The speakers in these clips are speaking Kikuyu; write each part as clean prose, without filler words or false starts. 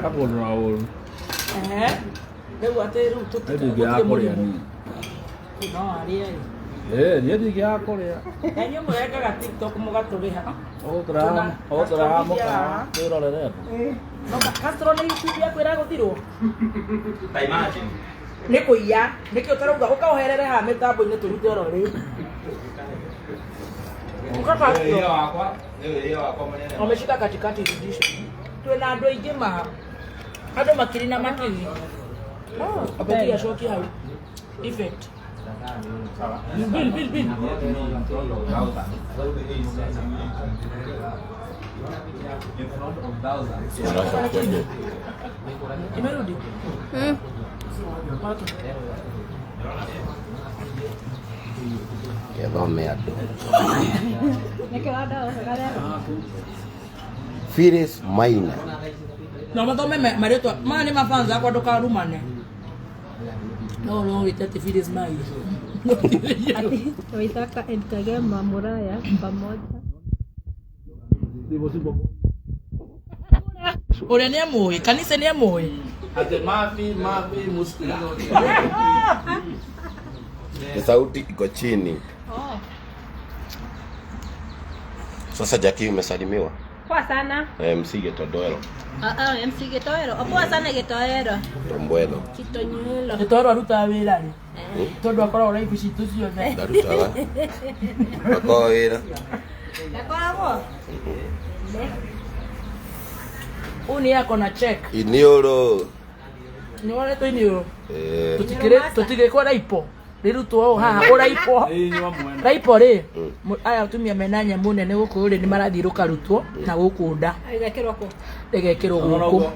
Kakũndũra ũru. Ehe. Rĩu atĩ rĩu Niĩ ndingĩaga kũrĩa niĩ. No arĩe. Ĩĩ, niĩ ndingĩaga kũrĩa. Na inyuĩ mũrengaga TikTok mũgatũrĩha. Ũgũtũrehaga mũkawa twĩrorere andũ. No Castro nĩ YouTube yaku ĩragũthirwo. Ta imagine. Nĩ kũiya. Nĩkĩ ũtarauga ũka ũherere haha mĩtambo-inĩ tũrute oro rĩu. Ũka Castro. Wĩra wakwa, nĩ wĩra wakwa mũnene. Wameshika katikati rudisha. Twĩna andũ aingĩ ma. Andũ makiri na makiri. Abatia acokie hau. Effect. Bill, bill, bill. Imerudi. Okay. Gethome andũ. Nĩkĩ wanda Phyllis Maina. Na mathome marĩtwa maya nĩ mafanza akwa ndũkarumane. No no wĩte atĩ Phyllis Mai. Ati Waithaka and Kagema Muraya pamoja. Ũrĩa nĩ amũĩ, kanitha nĩ amũĩ. Ate mafi mafi muskila. Sauti iko chini. Sasa Jackie umesalimiwa. Poa sana. Eh, MC Gitodoero. Ah ah, MC Gitoero. Oh, poa sana Gitoero. Tombwetho. Kitonyuelo. Gĩtoero arutaga wĩra rĩ? Tondũ akoragwo live citũ ciothe. Ndarutaga. Ndakoragwo wĩra. Ndakoragwo. Huyu ni yako na check. Iniũrũ. Nĩ wonetwo iniũrũ. Eh, Tũtigĩkwo raipo. Rĩrutwo ũũ haha ũraipwo. Raipo rĩ, aya atumia mena nyamũ nene gũkũ rĩ nĩ marathiĩ rũkarutwo na gũkũ nda Igekĩrwo kũ? rĩgekĩrwo gũkũ.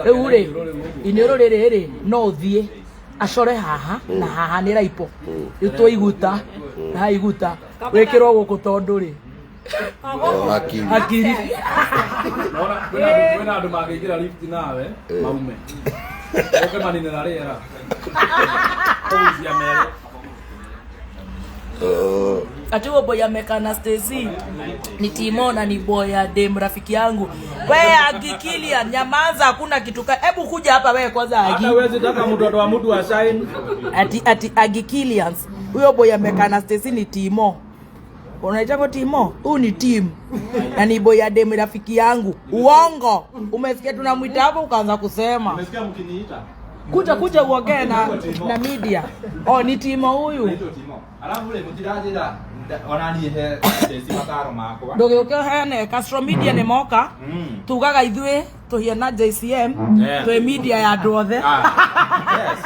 Rĩu rĩ, iniũrũ rĩrĩ rĩ no ũthiĩ acore haha na haha nĩ raipo. Rĩu twaiguta na haha iguta wĩkĩrwo gũkũ tondũ rĩ oh, hakiri. hakiri Kwĩna andũ mangĩingĩra lift nawe maume. Ũke manine na rĩera. Kũgucia mere. Oh. Ati huo boy amekaa na Stacy ni Timo na ni boy ya dem rafiki yangu. We Agi Kilian, nyamaza, hakuna kitu ka. Hebu kuja hapa wewe kwanza Agi. Hata huwezi taka mtoto wa mtu ashine. Ati Agi Kilians. Huyo boy amekaa na Stacy ni Timo. Unaitako Timo? Huyu ni Tim. Na ni boy ya dem rafiki yangu. Uongo. Umesikia tunamwita hapo ukaanza kusema. Umesikia mkiniita? Kuja kuja uongee na media. Oh, ni Timo huyu. Naitwo Timo. Alafu rĩ mũtiranjĩra ona niĩ he Stacy mataro makwa. Ndũgĩũke ũheane Castro Media nĩ moka. Tugaga ithuĩ tũhiana JCM Yeah. twĩ media ya andũ othe. Ah, yes.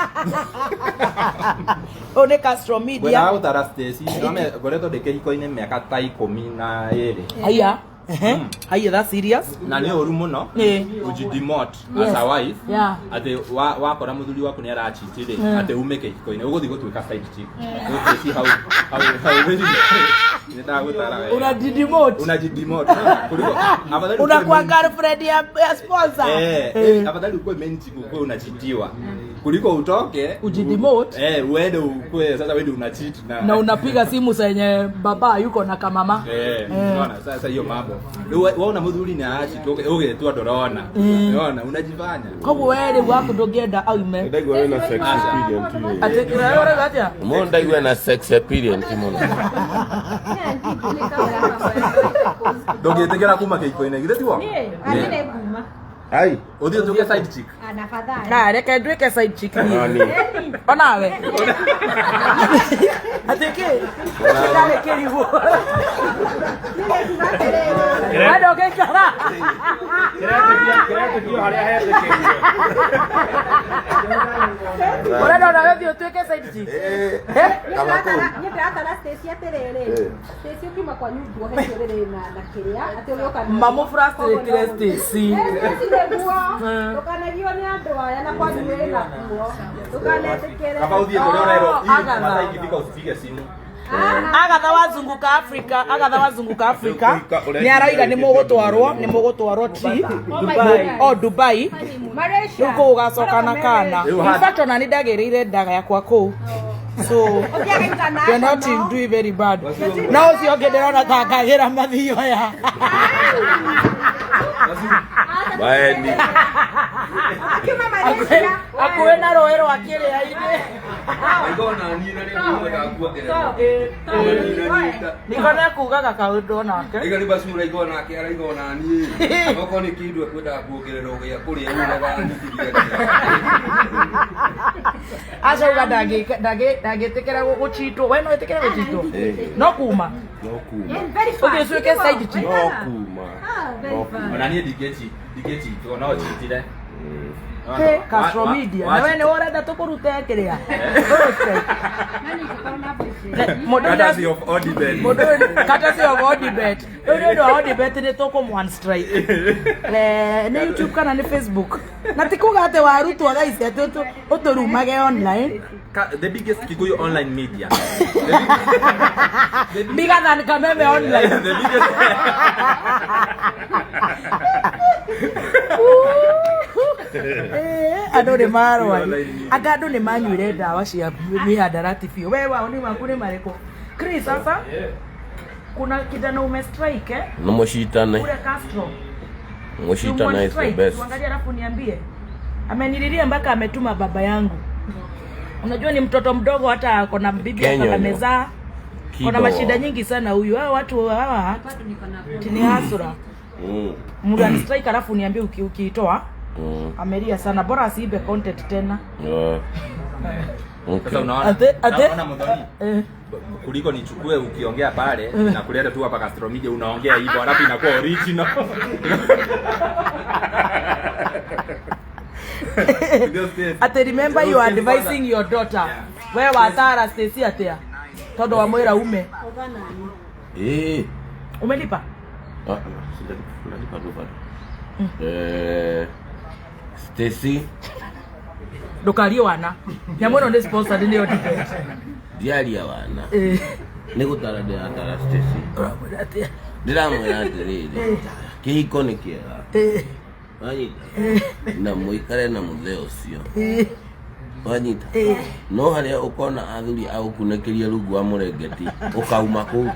Ũyũ nĩ Castro Media. Ngwendaga gũtara Stacy, ndĩrame ngoretwo ndĩ kĩhiko-inĩ mĩaka ta 12. Haiya. Ehe. Haiya, that's serious. Na nĩ ũru mũno Ĩĩ. ũjidemote Yes. as a wife Yeah. atĩ wakora mũthuri waku nĩ arachiti rĩ atĩ ume kĩhiko-inĩ ũgũthiĩ gũtuĩka side chick. Rĩu Stacy hau hau hau nĩ ndagũtara wega. Unajidemote. Unajidemote. Kuliko afadhali ukuwe Unakuwa main- girlfriend ya sponsor. Eh, Eh. afadhali ukuwe main chick ukuwe unachitiwa kuliko utoke Ujidemote. Eh, uende ukuwe sasa wewe ndio unacheat na Na unapiga simu zenye baba yuko na kamama. Eh, unaona sasa hiyo mambo. Rĩu waona mũthuri nĩ arachit ũgetua ndũrona. Unaona unajifanya. Koguo we rĩu waku ndũngĩenda aume. Ndaigua wĩna sex experience mũno. Atĩ ũrauga atĩa? Mũno ndaigua na sex experience mũno. Ndũngĩtĩkĩra kuma kĩhiko-inĩ githĩ tiguo? Niĩ, niĩ nĩ nguma. Ai. Ũthiĩ ũtuĩke side chick. Ah, na fadhali. Na reke nduĩke side chick niĩ. Nani? Onawe. Atĩ kĩ? Ndarĩ kĩrigwo. Niĩ nĩ nguga atĩrĩrĩ. We ndũngĩikara. Kĩretĩkio harĩa hetĩkĩirio. Ũrenda onawe ũthiĩ ũtuĩke side chick? Eh, Eh? kama kũu. Niĩ ndĩratara Stacy atĩrĩrĩ. Eh. Stacy ũkiuma kwa nyumba ohe kĩrĩrĩ na kĩrĩa atĩ ũgĩũka na- Mamu frustrate Stacy. Eh, Stacy nĩguo. Ndũkanagio nĩ andũ aya na kwanyu wĩ nakuo. Ndũkanetĩkĩre. Kaba ũthiĩ kũrĩa ũrerwo Oh, "Ii, Agatha. masaa ikifika usipige simu. Agatha wazunguka Africa, Agatha wazunguka Africa. Nĩ arauga nĩ mũgũtwarwo, nĩ mũgũtwarwo trip. Oh, Dubai. Malaysia. Rĩu kũu ũgacoka na kana. Rĩu In fact ona nĩ ndagĩrĩire ndaga yakwa kũu. So you're not in doing very bad. No ũcio ũngĩ ndĩrona ta ngagĩra mathioya. Waeni. Akiuma Malaysia. Akuwe na rũĩ rwa kĩrĩa-inĩ. Aigona niĩ na rĩu ngwendaga kuongerera. Niko nĩkugaga kaũndũ onake. Iga nĩ bacura aigona nake araigona niĩ. Okorwo nĩ kĩndũ ekwendaga kuongerera ũgĩa kũrĩa ũrega. Acauga ndangĩtĩkĩra gũchitwo. We no wĩtĩkĩre gũchitwo? No kuma. No kuma. Ũthiĩ ũcuĩke side chick. No kuma. No kuma. Ona niĩ ndingĩchitwo no chitire. Hey, Castro Media. Na we nĩ ũrenda tũkũrute kĩrĩa? Courtesy of Odibet. Mũndũ courtesy of Odibet. Rĩu nĩ ũndũ wa Odibet nĩ tũkũmũ one strike. Nĩ YouTube kana nĩ Facebook. Na ti kuga atĩ warutwo thaa ici atĩ ũtũrumage online. The biggest Kikuyu online media. Bigger than Kameme online. The biggest. Andũ nĩ marwari. Anga andũ nĩ manyuire ndawa cia mihadarati biũ. We wao nĩ waku nĩ marĩkũ? Chris, sasa kuna kijana ume strike eh? No mũcitane. Ule Castro. Mũcitane is the best. Tuangalie alafu niambie. Amenililia mpaka ametuma baba yangu. Unajua ni mtoto mdogo hata ako na bibi hapa amezaa. Kuna mashida nyingi sana huyu. Hawa watu hawa ni hasura. Mtu strike alafu niambie ukiitoa. Amelia sana, bora asiibe content tena. Sasa unaona unaona Muthoni, kuliko nichukue ukiongea pale na kuleta tu hapa Castro Media unaongea hivyo alafu inakuwa original. Ate remember you are advising your daughter. We watara Stacy atia. Todo wa mwira ume. Umelipa? Ah, sijalipa tu bado. Stacy ndukarie wana nyamũ ĩno nĩ sponsored nĩ Odibet. Ndiaria wana. Nĩ gũtara ndĩratara Stacy. Ũramwĩra atĩa? Ndĩramwĩra atĩrĩrĩ, kĩhiko nĩ kĩega. Wanyita. Na mũikare na mũthee ũcio. Wanyita. No harĩa ũkona athuri a gũkunĩkĩria rungu wa mũrengeti ũkauma kũu.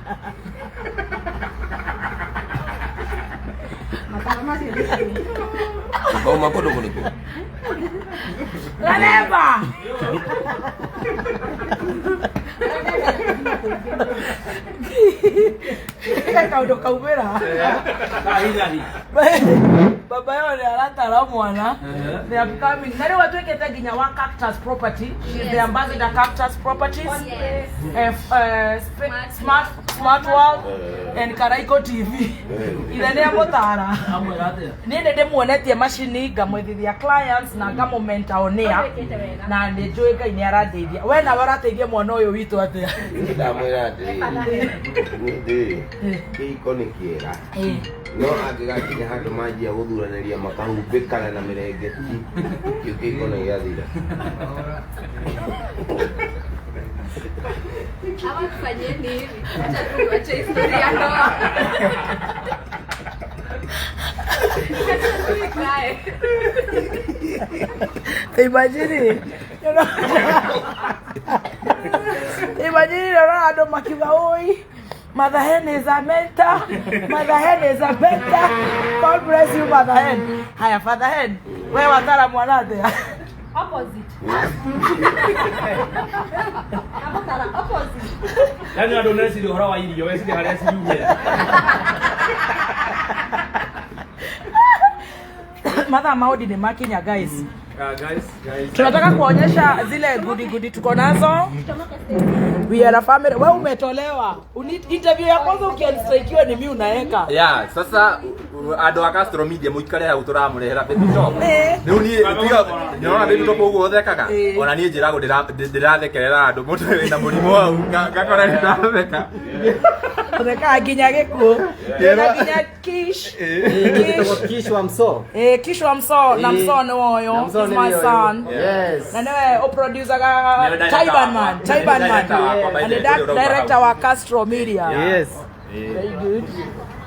Ũkauma kũndũ kũrĩkũ? Rareba! Kaũndũ kaumĩra. Baba yao nĩ aratara mwana. The upcoming. Na rĩu atuĩkĩte nginya wa Cactus Property. She is the ambassador Cactus Properties. Smart World and Karaiko TV. Ithe nĩ amũtara. Niĩ nĩ ndĩmuonetie macini ngamwethithia clients na ngamũmenta on air. Na nĩ njũĩ Ngai nĩ arandeithia. We nawe ũrateithia mwana ũyũ witũ atĩa? Ndamwĩra atĩrĩrĩ, kĩhiko nĩ kĩega. No angĩgakinya handũ manjia gũthuranĩria makahumbĩkana na mĩrengeti, kĩu kĩhiko nĩ gĩathira. Ama tufanyeni hivi. Acha tu tuache historia ya ndoa. Acha tu ikae. Imagine. Imagine rora andũ makiuga oi. Mother Hen is a mentor. Mother Hen is a mentor. God bless you, Mother Hen. Haya, Father Hen. Wewe watara mwana atia? Opposite. Amutara opposite. Yaani andũ meciria ũhoro wa irio, weciria harĩa ciumĩra. Mathaa maodi ni makinya guys. Guys. Tunataka kuonyesha zile goodie goodie tuko nazo. We are a family. Wewe umetolewa. Interview ya kwanza ukianstrikewa ni mimi unaeka. Yeah, sasa andũ a Castro Media mũikare hau tũramũrehera baby top. Rĩu niĩ tiga nĩũrona baby top ũguo ũthekaga. Ona niĩ njĩragwo ndĩrathekerera andũ mũndũ wĩna mũrimũ hau ngakora nĩndatheka. Ũthekaga nginya gĩkuũ. Nginya Kish. Kish wa Mso. Kish wa Mso na Mso nĩ woyo. Is my son. Yes. Na niwe ũproducaga Taiban Man. Taiban Man. And the director wa Castro Media. Yes. Very good.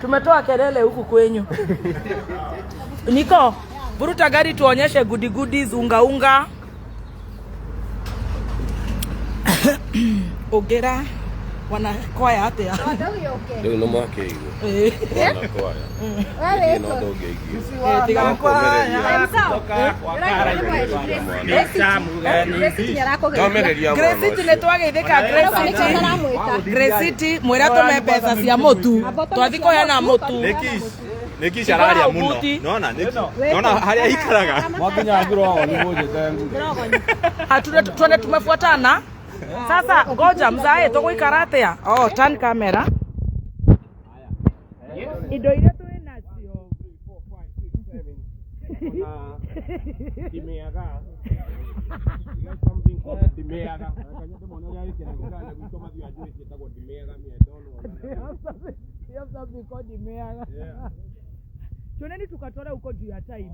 Tumetoa kelele huku kwenyu. Niko, buruta gari tuonyeshe goodie goodies, unga unga. Ogera. Wanakwaya atia? Rĩu nĩ mwakĩigua. Eh. Wanakwaya. Wewe No ĩko. ndũngĩigua. Tiga kwaya. Ndũmĩrĩria mwana Grace City ũcio. nĩ twageithĩka Grace City. Grace City mwĩra tũme mbeca cia mũtu. Twathi kũheana mũtu. Nĩ Kish araria mũno. Buti. Nona nĩ nona harĩa aikaraga. Mwakinya ngiro ni mũnjĩte Hatuna tuone tumefuatana. Sasa ngoja mzae tũgũikara atĩa? Oh, turn camera. Indo iria twĩ nacio. Tuoneni tukatore huko juu ya time.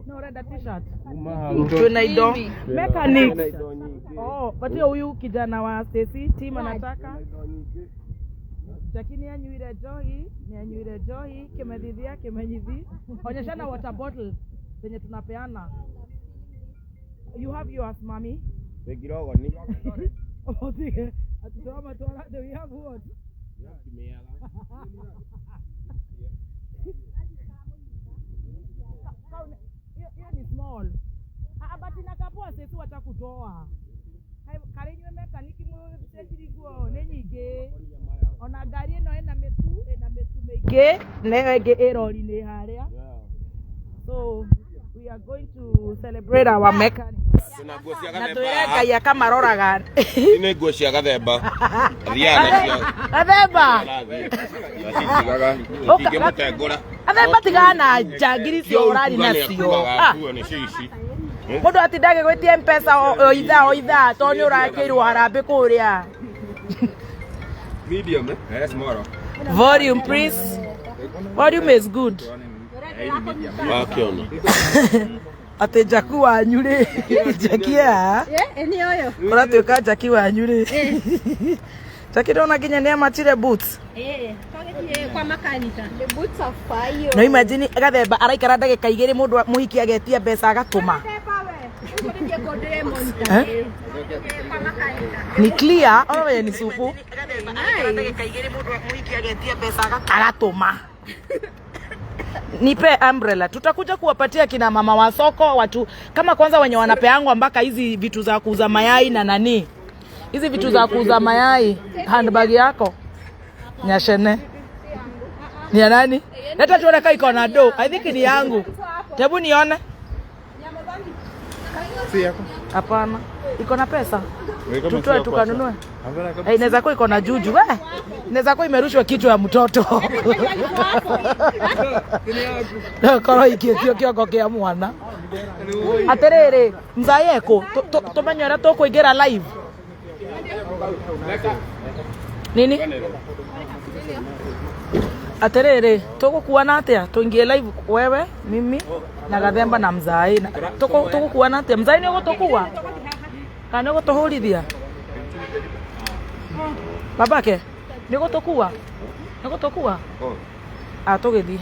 No, urenda t-shirt. Tuna indo mechanics. Oh, patia huyu kijana wa Stacy team anataka. Jackie ni anyuire njohi, ni anyuire njohi, kimethithia kimenyithi. Onyeshana water bottle zenye tunapeana. You have yours, mami. Otige. Atutoa twara, do we have what? Hiyo ni small. Ah, but inakapoa sisi watakutoa. Karĩ inyuĩ mekaniki mũcenjirie nguo nĩ nyingĩ. Ona ngari ĩno ĩna mĩtu, ĩna mĩtu mĩingĩ, na ĩyo ĩngĩ ĩ rori-inĩ harĩa. So we are going to celebrate our mechanics. Twĩna nguo cia Na gathemba twĩre haha. Ngai akamaroraga. Ici nĩ nguo cia gathemba. Thiaga nacio. Gathemba. Acitigaga itingĩmũtengũra. Gathemba tigana na njangiri icio ũrari nacio. Ah. Nguo nĩcio ici. Mũndũ atindage gwĩtia mpesa o ithaa o ithaa tondũ nĩ ũrakĩirwo harambĩ kũrĩa. Medium eh? Eh, small. Volume please. Volume is good. Wakĩona. Atĩ Jaku wanyu rĩ, Jaki a Nĩ ũyũ. ũratuĩka Jaki wanyu rĩ. Jaki ndona nginya nĩ amachire boots. Twagĩthiĩ kwa makanitha. The boots of fire. No imagine gathemba araikara ndagĩka igĩrĩ mũndũ mũhiki agetia mbeca agatũma. Eh? Ni clear, ona wenye ni supu. Agatũma. Nipe umbrella. Tutakuja kuwapatia kina mama wa soko watu kama kwanza wenye wanapeangwa mpaka hizi vitu za kuuza mayai na nani. Hizi vitu za kuuza mayai, handbag yako. Nyashene. Ni ya nani? Leta tuone kama iko na do. I think ni yangu. Hebu nione. Hapana. Iko na pesa. Tutoe tukanunue. Eh, inaweza kuwa iko na juju. Eh, inaweza kuwa imerushwa kichwa ya mtoto. Korwo ikĩtio kĩongo kĩa mwana. Atĩrĩrĩ, mzae ekũ? Tũmenye ũrĩa tũkũingĩra live. Nini? Atĩrĩrĩ, tũgũkuana atĩa? Tũingie live wewe, mimi na Gathemba na mzae. Tũgũkuana atĩa? Mzae nĩ ũgũtũkua? Kana nĩ ũgũtũhũrithia? Babake, nĩ ũgũtũkua? Nĩ ũgũtũkua? Ah, tũgĩthiĩ.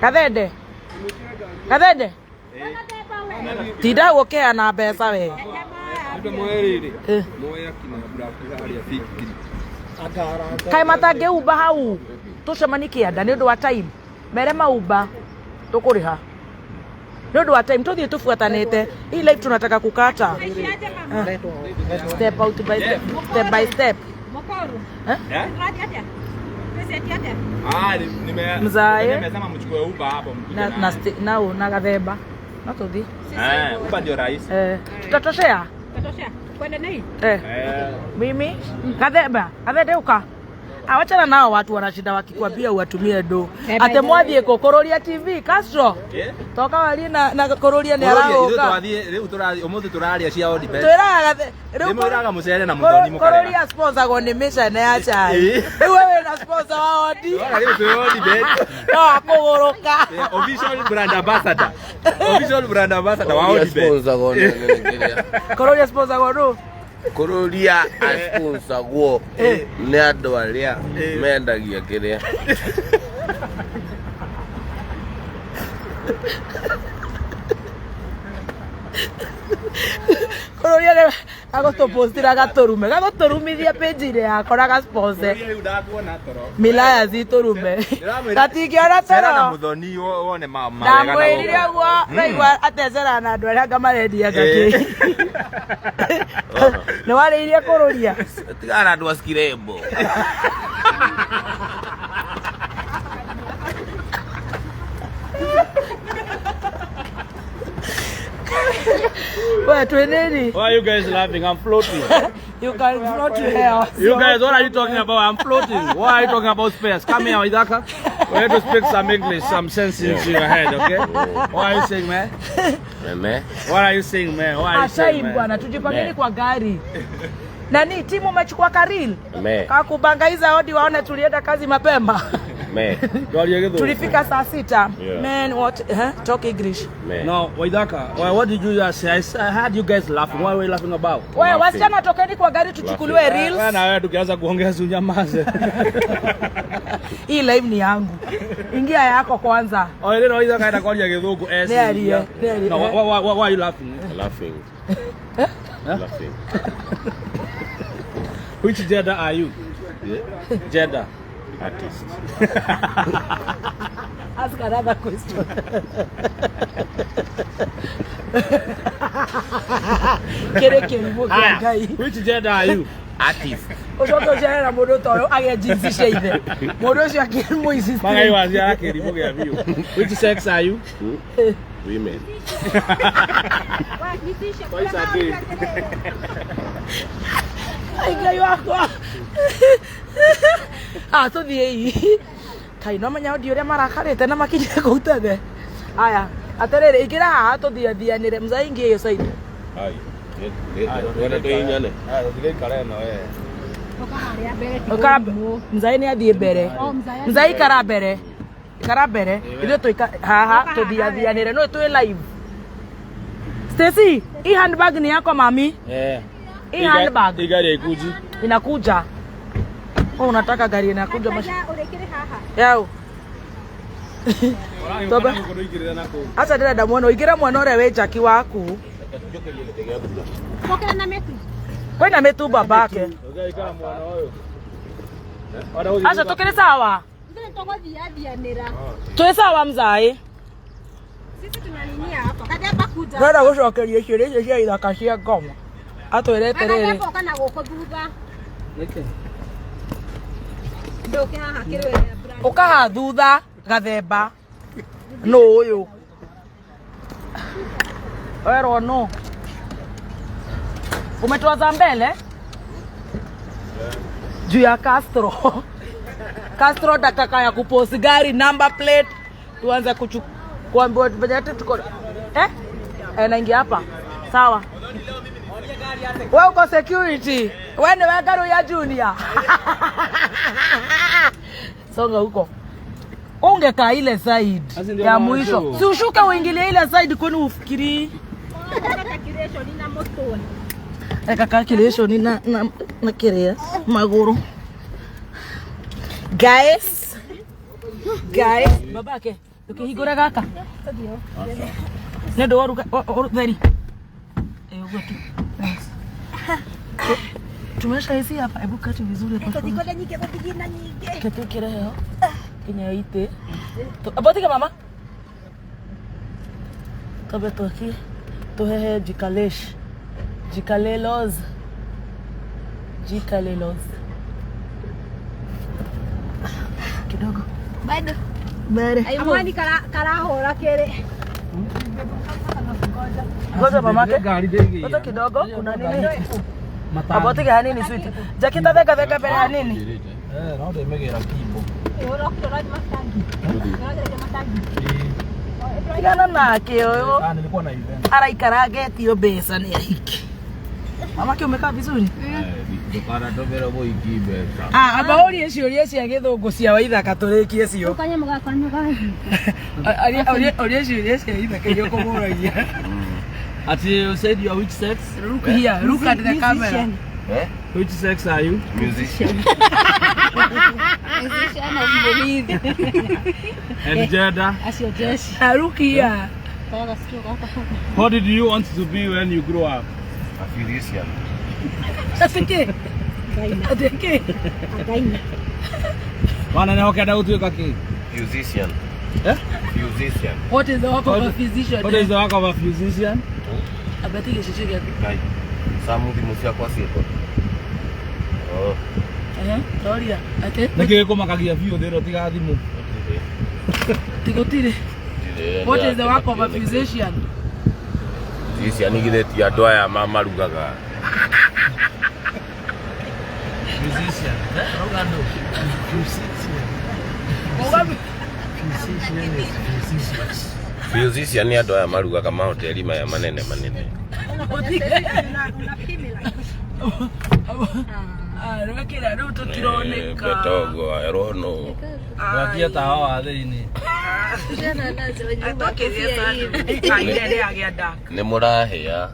Gathende. Gathende. Tinda hau ũkĩheana mbeca we. Eh. Kaĩ matangĩumba hau tũcemanie kĩanda nĩ ũndũ wa time mere maumba tũkũrĩha nĩ ũndũ wa time tũthiĩ tũbuatanĩte hii life tunataka kukata. Step out by step, step by step. Eh? Ah, nime Mzae. Nimesema mchukue Uber hapo mkuje. Na na nao na Gathemba no tũthiĩ. Eh, Uber ndio rahisi. Eh, tutatoshea. Eh. Mimi Gathemba, Gathemba uka. Awachana nao watu wanashinda wakikwambia uwatumie do. Ate mwathiĩ kũkũrũria TV Castro. Toka warie na kũrũria nĩ aragũka. Tũrathiĩ rĩu tũrathiĩ ũmũthĩ tũraria cia Odibet. Twĩraga rĩu Nĩmwĩraga mũcere na mũthoni mũkarega. Kũrũria sponsorgwo nĩ mĩcene ya chai. Rĩu we wĩna sponsor wa Odi. Rĩu twĩ Odibet. No akũgũrũka. Official brand ambassador. Official brand ambassador wa Odibet. Sponsorgwo nĩ kĩrĩa. Kũrũria sponsorgwo nũ? Kũrũria asponsagwo nĩ andũ arĩa mendagia kĩrĩa. Kũrũria rĩ agũtũpostira gatũrume gagũtũrumithia page-inĩ yakwa na gasponsor Rĩu ndakuona toro. Milaya zitũrume gatingĩona Cera na toro muthoni wone ma mawega na ndamwĩrire gũkũ. ũguo naigua atecera na andũ arĩa anga marendia ngakĩ nĩ warĩirie kũrũria Tigana na andũ a skirembo. We twĩ nini Why are you guys laughing? I'm floating. You can float to hell. You guys, what are you talking about? I'm floating. Why are you talking about space? Come here, Idaka. We have to speak some English, some sense into your head, okay? What are you saying, man? Meme. What are you saying, man? What are you Ashai saying, man? bwana, tujipangeni Me. kwa gari. Nani timu umechukua karil Me. kakubangaiza hodi waone tulienda kazi mapema. Me. Tulifika saa 6. Yeah. Man, what eh? Talk English. Me. No, Waidaka, what did you just say? I heard you guys laughing. What were you laughing about? Wewe wasichana tokeni kwa gari tuchukuliwe reels. Wewe na wewe tukianza kuongea si unyamaze. Hii live ni yangu. Ingia yako kwanza. Oh, ile Waidaka enda kwa Githugu eh. Nĩ arie, nĩ arie. No, why are you laughing? Laughing. Laughing. Which gender are you? Gender. Artist. Ask another question. Kĩrĩ kĩrimũ kĩa Ngai. Which gender are you? Artist. Ũcoke ũcere na mũndũ ta ũyũ agĩe jeans cia ithe. Mũndũ ũcio akĩmũici. Magai waciara kĩrimũ gĩa biũ. Which sex are you? Women. Twice a day. Ai Ngai wakwa. Ah, tũthiĩi. Kai no menya ũndĩ ũrĩa marakarĩte na makinyire kũu tene. Aya, atĩrĩrĩ, ingĩra haha tũthiathianĩre. Mzai ingia iyo side. Ai. Wenda tũhihinyane? Ũkara mzai nĩ athiĩ mbere. Mzai ikara mbere. Ikara mbere. Ithuĩ tũika haha tũthiathianĩre. No twĩ live. Stacy, hii handbag ni yako mami? Eh. Hii handbag Hii gari haikuji. inakuja. Oh, unataka gari inakuja mashi. Yao. Toba. Acha ndĩrenda mwena ũingĩre mwena ũrĩa wĩ njaki waku. Kwĩna mĩtu babake. Acha tũkĩrĩ sawa. Twĩ sawa mzai. Ndĩrenda gũcokeria ciũria icio cia ithaka cia ngoma. Atwĩre atĩrĩrĩ. Ũkaha thutha gathemba nũ ũyũ werwo nũ umetuaza mbele juu ya Castro. Castro dakika ya kupost gari number plate tuanze kuambiwa venye ati tuko eh naingia hapa sawa. Wewe uko security, wewe ni wewe ya junior. Songa huko. Ungekaa ile side ya mwisho. Si ushuke uingilie ile side kwani ufikiri. Eka calculation na na kiria maguru. Guys. Guys, babake tukihingura gaka. Nĩ ũndũ wa ũrutheri. Ũguo tu. Thanks. Tumesha hizi hapa, hebu kati vizuri hapa. Tũtikona nyingĩ gũthigina nyingĩ. Kitu kire ho. Kinya ite. Abotika mama. Tobe toki. Tuhehe jikalesh. Jikalelos. Jikalelos. Kidogo. Bado. Bado. Amani karahũra kĩrĩ. Ngoja mamake. Ngoja kidogo kuna nini? Abotika hanini sweet. Jakita theka theka mbere ya nini? Eh, no ndemegera kimbo. Tigana nake ũyũ. Ah, nilikuwa na event. Araikara agetio mbeca nĩ ahiki. Mamake umekaa vizuri? Ndũkanatũmĩre mũingĩ mbeca. Ah, amba ũrie ciũria cia gĩthũngũ cia Waithaka tũrĩkie cio. Ũrie ciũria cia Ithaka iria ũkũmũragia. Ati you said you are which sex? Look here, look at the camera. Eh? Which sex are you? Musician. Musician of Mugithi. And gender? Look here. What did you want to be when you grow up? A physician. Atĩ atĩ kĩ? Wanene ũkenda gũtuĩka kĩ? Physician. Eh? Physician. What is the work of a physician? What is the work of a physician? Abati gĩcicio gĩaku. Ngai. Samu thimũ ciakwa ciĩkũ. Oh. Ehe, toria. Atĩ Nĩkĩ gĩkũmakagia biũ thĩ ĩno tiga thimũ? tigũtirĩ. What is the work of a physician? Physician githĩ ti andũ aya marugaga. Physician. Eh? Rauga ndũ. Physician. Physician is physician. Physician nĩ andũ aya marugaga mahoteli maya manene manene. Rwekĩra rĩu tũtironeka. Betogo erwo no. Wakia tawa wa thĩinĩ. Atokĩrie dark. Nĩ mũrahĩa.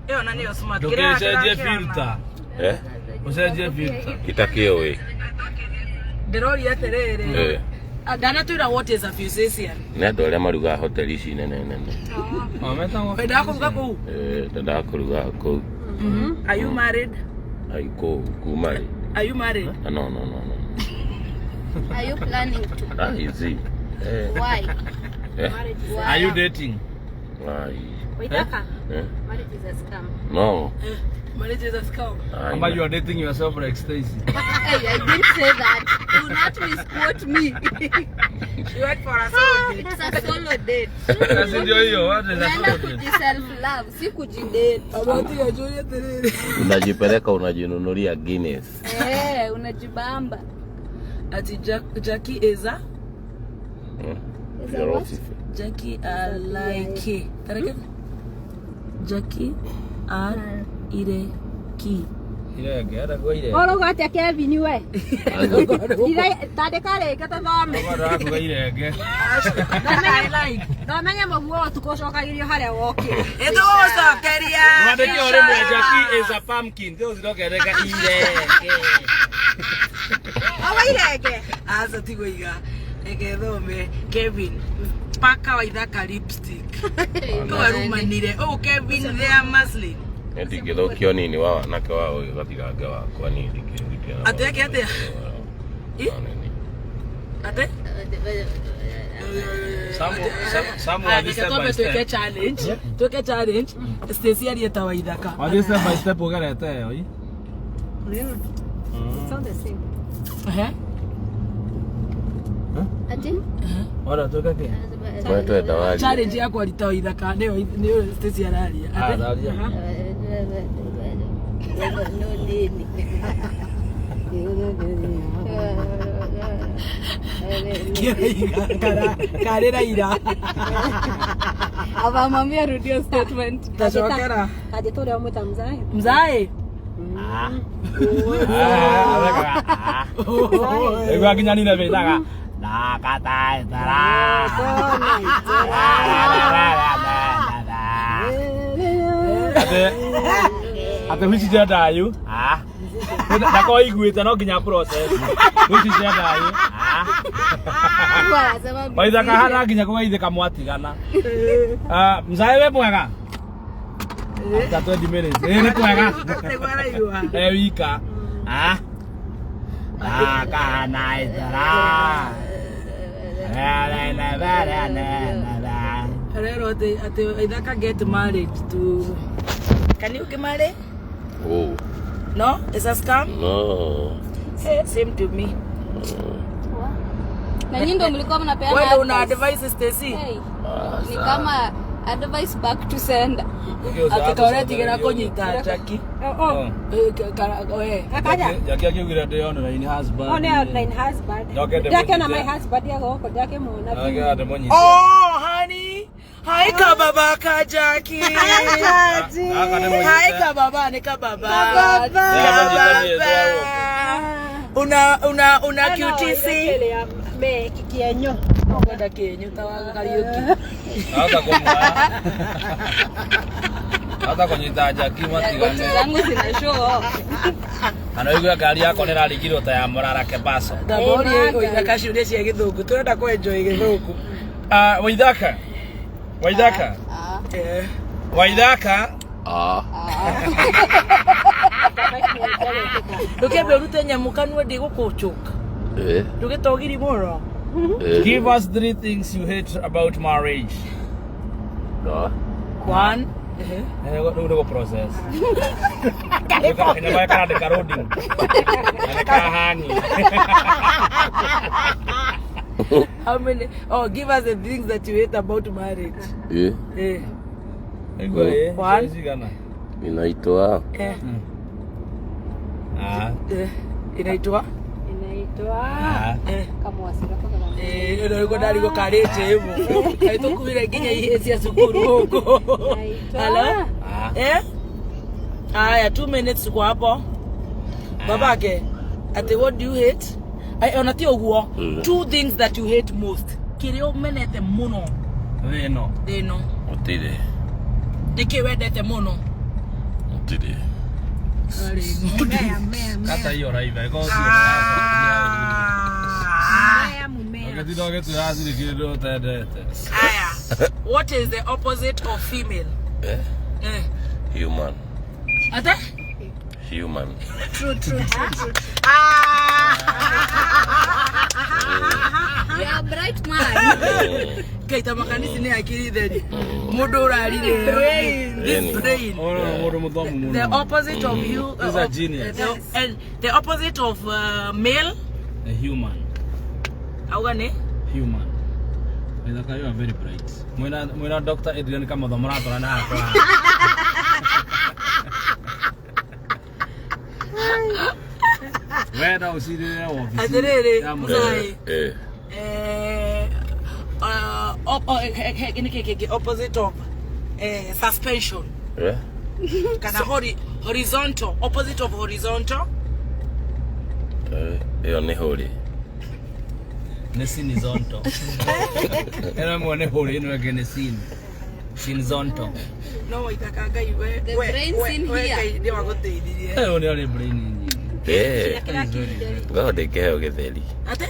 Ĩyo na nĩyo smart. Ndũgĩcenjie filter. Eh? Ũcenjie filter. Itakĩũĩ. Ndĩroria atĩrĩrĩ. Eh. Ndanatwĩra what is a physician. Nĩ andũ arĩa marugaga hoteli ici nene nene. O, metagwo Wendaga kũruga kũu? Eh, ndendaga kũruga kũu. Are you married? Ai kũu kuma rĩ. Are you married? Ah, No, no, no, no. Are you planning to? Ah, easy. Eh. Why? Eh? Why? Are you dating? Ai. Waithaka, Eh? Marriage is a scam. No. Marriage is a scam. Ai. Ama you are dating yourself like Stacy. Hey, I didn't say that. Do not misquote me. You went for a solo date. It's a solo date. Sasa ndio hiyo, what is a Unaenda solo date? kuji self love, si kujidate. Abati ajuria atĩrĩrĩ. Unajipeleka unajinunulia Guinness. Eh, unajibamba. Ati Jackie is a Hmm? Is a what? Philosophy. Jackie alaike. Tareke. Jackie R ire ki. Irenge, hata kwa irenge. Ũrauga atĩa Kevin we? Tandĩka rĩngĩ tũthome. Ndarakuga irenge. I like. Thomenya mũguo ũtukũ ũcokagĩrio harĩa wokĩra. Ĩtũgũcokeria. Mwandĩke o rĩmwe Jackie is a pumpkin. Ndio zirokereka irenge. Owa irenge. Aca tigũiga. Reke thome. Kevin. Paka Waithaka lipstick. Twarumanire. Oh Kevin there muslin. Ndingĩthũkio nini wa wanake wa ũyũ gatigange wakwa niĩ ndingĩhutia na Atĩ eke atĩa? Ĩ? Ate? Samu Aya, wathiĩ reke step twambe by twĩke step. challenge. Twĩke challenge. Stacy arie ta Waithaka. Wathiĩ step by step ũgerete ĩyo. Ĩ? It's all the same. Ehe. Ati? Ora twĩke kĩ? Kwani twenda warie. Challenge ya kwaria ta Waithaka nĩyo nĩyo Stacy araria. Ah, Ate? tharia. No nini. Kĩraiga karĩ Raila. Abamwambia rudio statement. Tacokera. Kanjĩta ũrĩa ũmwĩta mzae. Mzae. Ah, arekaga, ah. Nĩguo nginya wĩtaga nakataetara. Atĩ which gender are you? Ah. Ndakorwo iguĩte no nginya process. Which gender are you? Ah. Wanasema Waithaka hana nginya kũgeithĩka mwatigana. Ah, mzae we mwega? After 20 minutes. Ĩ nĩ kwega. Nĩguo araigua. E wika. Ah. Nakanaetara. Arerwo atĩ atĩ Waithaka get married to Can you get married? Oh, No? It's a scam? no. Hey, same to me. Na nyinyi ndio mlikuwa mnapeana Wewe ndio una advice. advice Stacy. Hey, ni kama advice back to sender. Atĩ kaũretigĩra kũnyita Jackie. Oh, Eh, we. Akaja. Jackie akiugire ndĩ online husband. Oh, nĩ online husband. Ndoke ndĩmũnyite. Ndakĩona my husband agũkũ ndakĩmuona. Ndoke ndĩmũnyite. Oh, honey. Hi kababa ka Jackie. Gaka ndĩmũnyite. Hi kababa ni kababa. Kababa. Kababa. Una una una QTC. Me kikienyo. Kwenda kenyu ta wa Kariuki. Hata kũmuoya. Hata kũnyita Jackie Goti matigane. zangu zina show off. Kana ũigue ngari yakwa nĩrarigirwo ta ya Morara Kebaso. Ndaborie Waithaka ciũria cia gĩthũngũ. Tũrenda kũ enjoy gĩthũngũ. Ah, Waithaka. Waithaka. Waithaka. Ah. Ndũkĩambe ũrute nyamũ kanua ndĩgũkũnjũka. Eh. Ndũgĩtogiri mũno. Eh. Give us three things you hate about marriage. No. One. Rĩu nĩ process. Kanyama karandĩka loading. Na nĩ kahangi. How many? Oh, give us the things that you hate about marriage. Eh. Eh. Ĩguo, One. cigana? Inaitwa Eh. Ah. Eh. Inaitwa? Inaitwa Ah. Eh. kamwasi gako kama. Eh, ĩno nĩguo ndarigwo karĩte ĩmwe. Kaĩ tũkuire nginya ihĩĩ cia cukuru gũkũ. Inaitwa Hello? Ah. Eh? Aya, 2 minutes tuko hapo. Babake, ati what do you hate? Ai, ona ti ũguo. Two things that you hate most. Kĩrĩa ũmenete mũno Thĩ ĩno. thĩ ĩno. Gũtirĩ. Nĩkĩ wendete mũno? Gũtirĩ. Kata hiyo raiva. Ĩkorwo Mumea, mumea. Ũgĩtinda ũgĩtwĩra thiri kĩndũ ũtendete. Aya. What is the opposite of female? Eh? Eh. Human. Ate? Human. True, true, true, true. Ah! You are a bright man. Kaita makanisi nĩ akiri theri. Mũndũ ũrarire brain. This Ĩni. brain. Ũyũ nĩ mũndũ mũthomu mũno. The opposite of you. He's a genius. And the opposite of male. A human. Auga nĩ? Human. Waithaka, you are very bright. Mwĩna Dr. Adrian Kamotho mũratwarana hakwa. We no ũcirĩre wabici Atĩrĩrĩ, ya Mũcai. Eh. Eh, nĩkĩ kĩngĩ opposite of suspension Eh? kana horizontal, opposite of horizontal. Eh, ĩyo nĩ hũri. Nĩ sinizonto. Ĩno ĩmwe nĩ hũrĩ, ĩno ĩngĩ nĩ sin. Sinizonto. No Waithaka Ngai we The we brains we in we here. Ngai nĩ wagũteithirie. Ũyũ nĩ arĩ brain nyingĩ. Eh. Ngoragwo ndĩ kĩheo gĩtheri. Ate?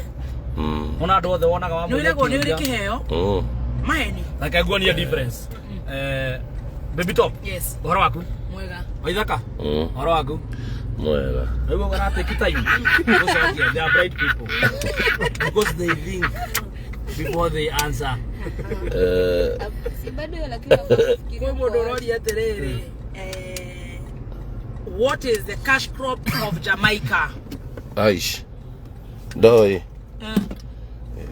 Ona andũ othe wonaga Nĩ wamũria ũragwo nĩ ũrĩ kĩũria. kĩheo maheni. Reke nguonie difference. Eh, Baby Top. Yes. Ũhoro waku? Mwega. Waithaka? Ũhoro waku? Mwega. Rĩu ũgana take time. Gũcokia. They are bright people. Because they think before they answer. Eh, Si bado lakini unafaa kufikiria Kwĩ mũndũ kwa ũroria atĩrĩrĩ, what is the cash crop of Jamaica? Aish. Ndoĩ. Eh.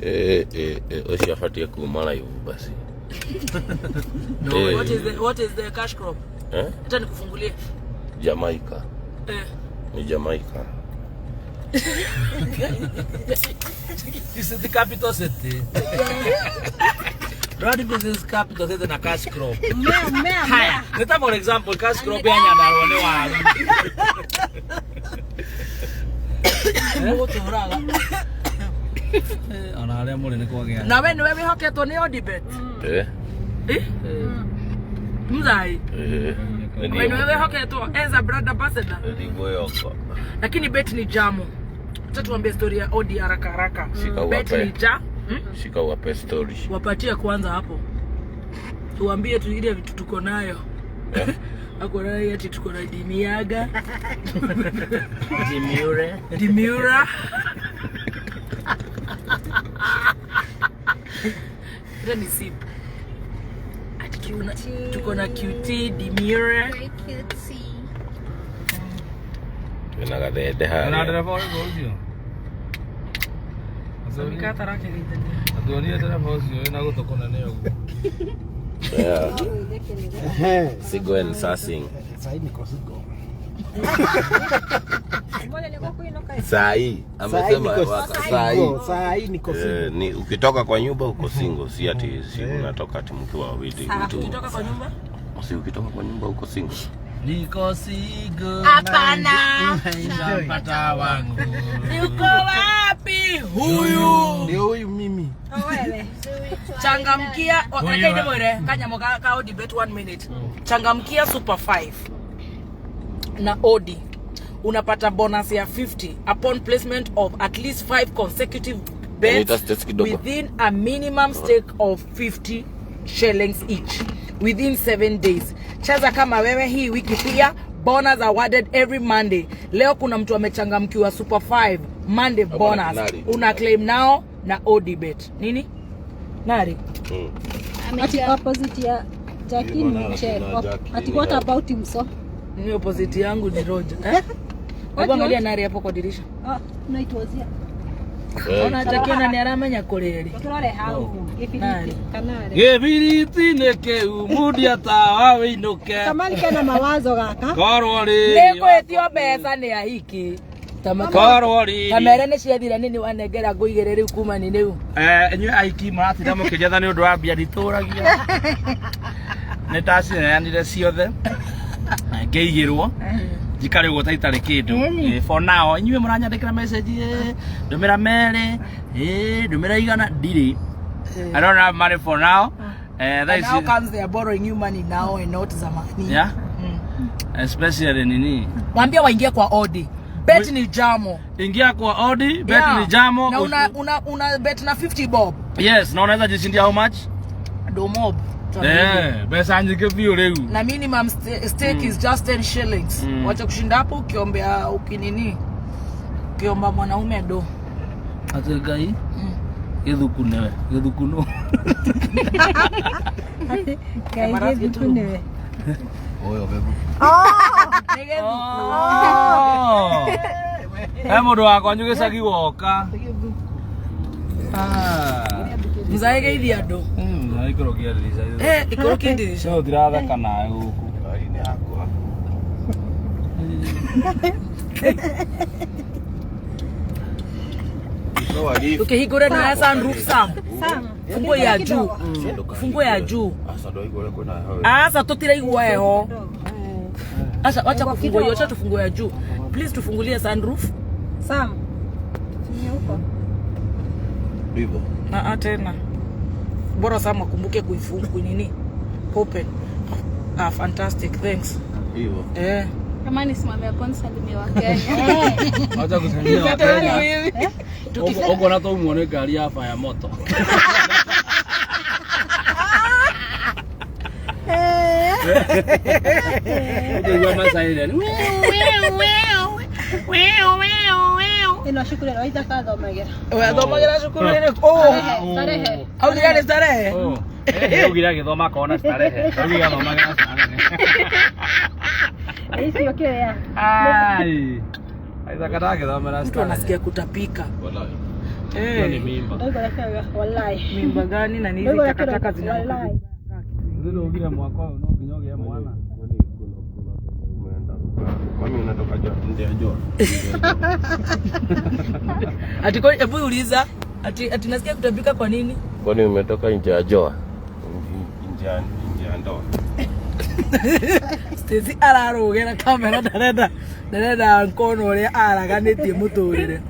Eh, eh, eh, ũcio abatiĩ kuma live basi. Eh. What is the cash crop? Eh? Acha nikufungulie. Jamaica. Eh. Ni Jamaica. This is the capital city. Rwanda business capital city na cash crop. Mumea, mumea. Haya, nita for example cash crop ya Nyandarua nĩ waru. Mũgũtũraga. Ona harĩa mũrĩ nĩ kwagĩa. Na we nĩwe wĩhoketwo nĩ Odibet. Eh? Eh? Mzai. Eh. We nĩwe wĩhoketwo as a brand ambassador. Ndigwĩhoka. Lakini bet ni jamu. Acha tuambie story ya Odi haraka haraka. Shika Bet uwape. ni ja. Shika uwape story. Wapatie kwanza hapo. Tuambie tu ile vitu tuko nayo. Ako nayo ati tuko na Dimiaga, Jimiure. Dimiura. Ile ni sip. Ati tuko na QT, Dimiura. Very cutesy. Wĩna gathende Na harĩa. ndereba ũrĩkũ ũcio? Atuonie ndereba ũcio wĩna gũtũ kũnene ũguo. Yeah. Single and sassing. Sahi niko single. Sahi. Amesema Sahi niko sahi. single. Sahi niko single. Eh, ni ukitoka kwa nyumba uko single, si ati si unatoka ati mkiwa wawili mtu. Ukitoka kwa nyumba? Si ukitoka kwa nyumba uko single. Niko single. Hapana. Mpata wangu. Yuko wapi huyu? Ndio huyu mimi. Changamkia, reke ndimwire kanyamũ ka Odibet 1 minute. Changamkia Super 5 na Odi unapata bonus ya 50 upon placement of at least 5 consecutive bets Anita, stakes kidogo. within a minimum stake of 50 shillings each. within 7 days. Cheza kama wewe hii wiki pia, bonus awarded every Monday. Leo kuna mtu amechangamkiwa Super 5 Monday Hapo bonus. Nari. Una claim nao na Odibet. Nini? Nari. Ati opposite ya Jackie ni Michelle. Ati what about him so? Ni opposite yangu ni Roger. Eh? Hebu angalia Nari hapo kwa dirisha. Ah, no it was here. Ona Jackie ona ni aramenya kureri. Turore hau. Gibiriti kanare. Gĩbiriti nĩ kĩu mundia tawa wĩinũke Kamali kana mawazo gaka. korwo rĩrĩ Nĩ gwĩtio mbeca nĩ ahiki. korwo rĩrĩ Kamere nĩ ciathira nini wanengera ngũigĩre rĩu kuma nĩ rĩu. Inyuĩ ahiki mũratinda mũkĩnjetha nĩ ũndũ wa mbia nditũragia nĩ ndacineanire ciothe ngĩigĩrwo njikare ũguo ta itarĩ kĩndũ. For now inyuĩ mũranyandĩkĩra message, ndũmĩra merĩ, ndũmĩra igana ndirĩ. I don't have money for now. That And is how comes they are borrowing you money now and not zamani? Yeah. Especially nini. Waambie waingie kwa Odi. Bet ni jamo. Ingia kwa Odi, bet Yeah. ni jamo. Na una bet na 50 bob. Yes, na unaweza jishindia how much? Do mob. Mbeca nyingĩ biũ rĩu. Na minimum stake is just 10 shillings. Wacha kushinda hapo ukiombea ukinini. Ukiomba mwanaume do. Atĩ Ngai gĩthuku nĩwe gĩthuku nũ. Ngai gĩthuku nĩwe. Ũyũ gĩthuku. He mũndũ wakwa gĩcagi woka. Mzae geithia andũ. Ikũrũkia ndirica. Ikũrũkia ndirica. No ndiratheka nawe gũkũ. Ngai nĩ yakwa. Ukihingũra na sunroof Sam. Funguo ya juu. Funguo ya juu. Aca ndwaigua ũrĩa kwĩna heho. Asa tutiraigua heho. Asa wacha kufungua hiyo, acha tufungue ya juu. Please tufungulie sunroof. Sam. Ni huko. Ndivyo. Na tena. Bora Sam akumbuke kuifunga nini? Open. Ah, fantastic. Thanks. Hivyo. Kama nisimame hapo nisalimie wa Kenya. Acha kusalimia wa Kenya. Ũguo na twaumwo nĩ ngari ya fire moto. Ũkĩigua macaire. Ĩno cukuru ĩno ithaka thomagĩra. Wathomagĩra cukuru ĩrĩkũ? Oh. Starehe. Augire nĩ starehe. Augire agĩthoma akona starehe. Augire athomagĩra starehe. Icio kĩrĩa. Ai. Aithaka ndagĩthomera Mtu starehe. anasikia kutapika. Wallahi. Hiyo ni mimba. Ndogo ya wallahi. Mimba gani na nini Ndogo ya takataka zina wallahi. Ugire mwaka ũyũ no nginya ũgĩe mwana. Mami unatoka nje ya jua. Ati kwa hebu uliza ati nasikia kutapika kwa nini? Kwani umetoka nje ya jua? Nje ya ndoa. Stacy ararugera kamera ndarenda nkono uria araganitie muturire.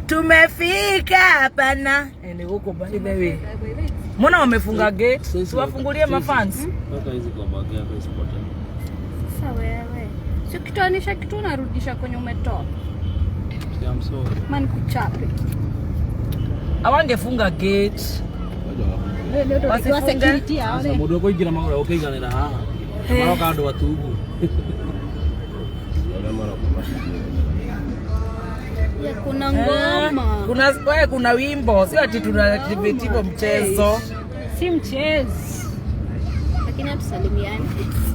Tumefika hapana. Ni guku by the way. Mbona wamefunga gate? Siwafungulie mafans. Weka hizi kwa bag yako isipotee. Sasa wewe. Si ukitoanisha kitu unarudisha kwenye umetoa. I'm sorry. Man kuchape. Awangefunga gate. Wasifunge. Security aone. Mũndũ ũkũingĩra magũrũ ũkĩiganĩra haha. Maroka andũ atungu. Ya kuna ngoma. Kuna wimbo, sio ati tuna activate hivyo mchezo. Si mchezo. Lakini hatusalimiani.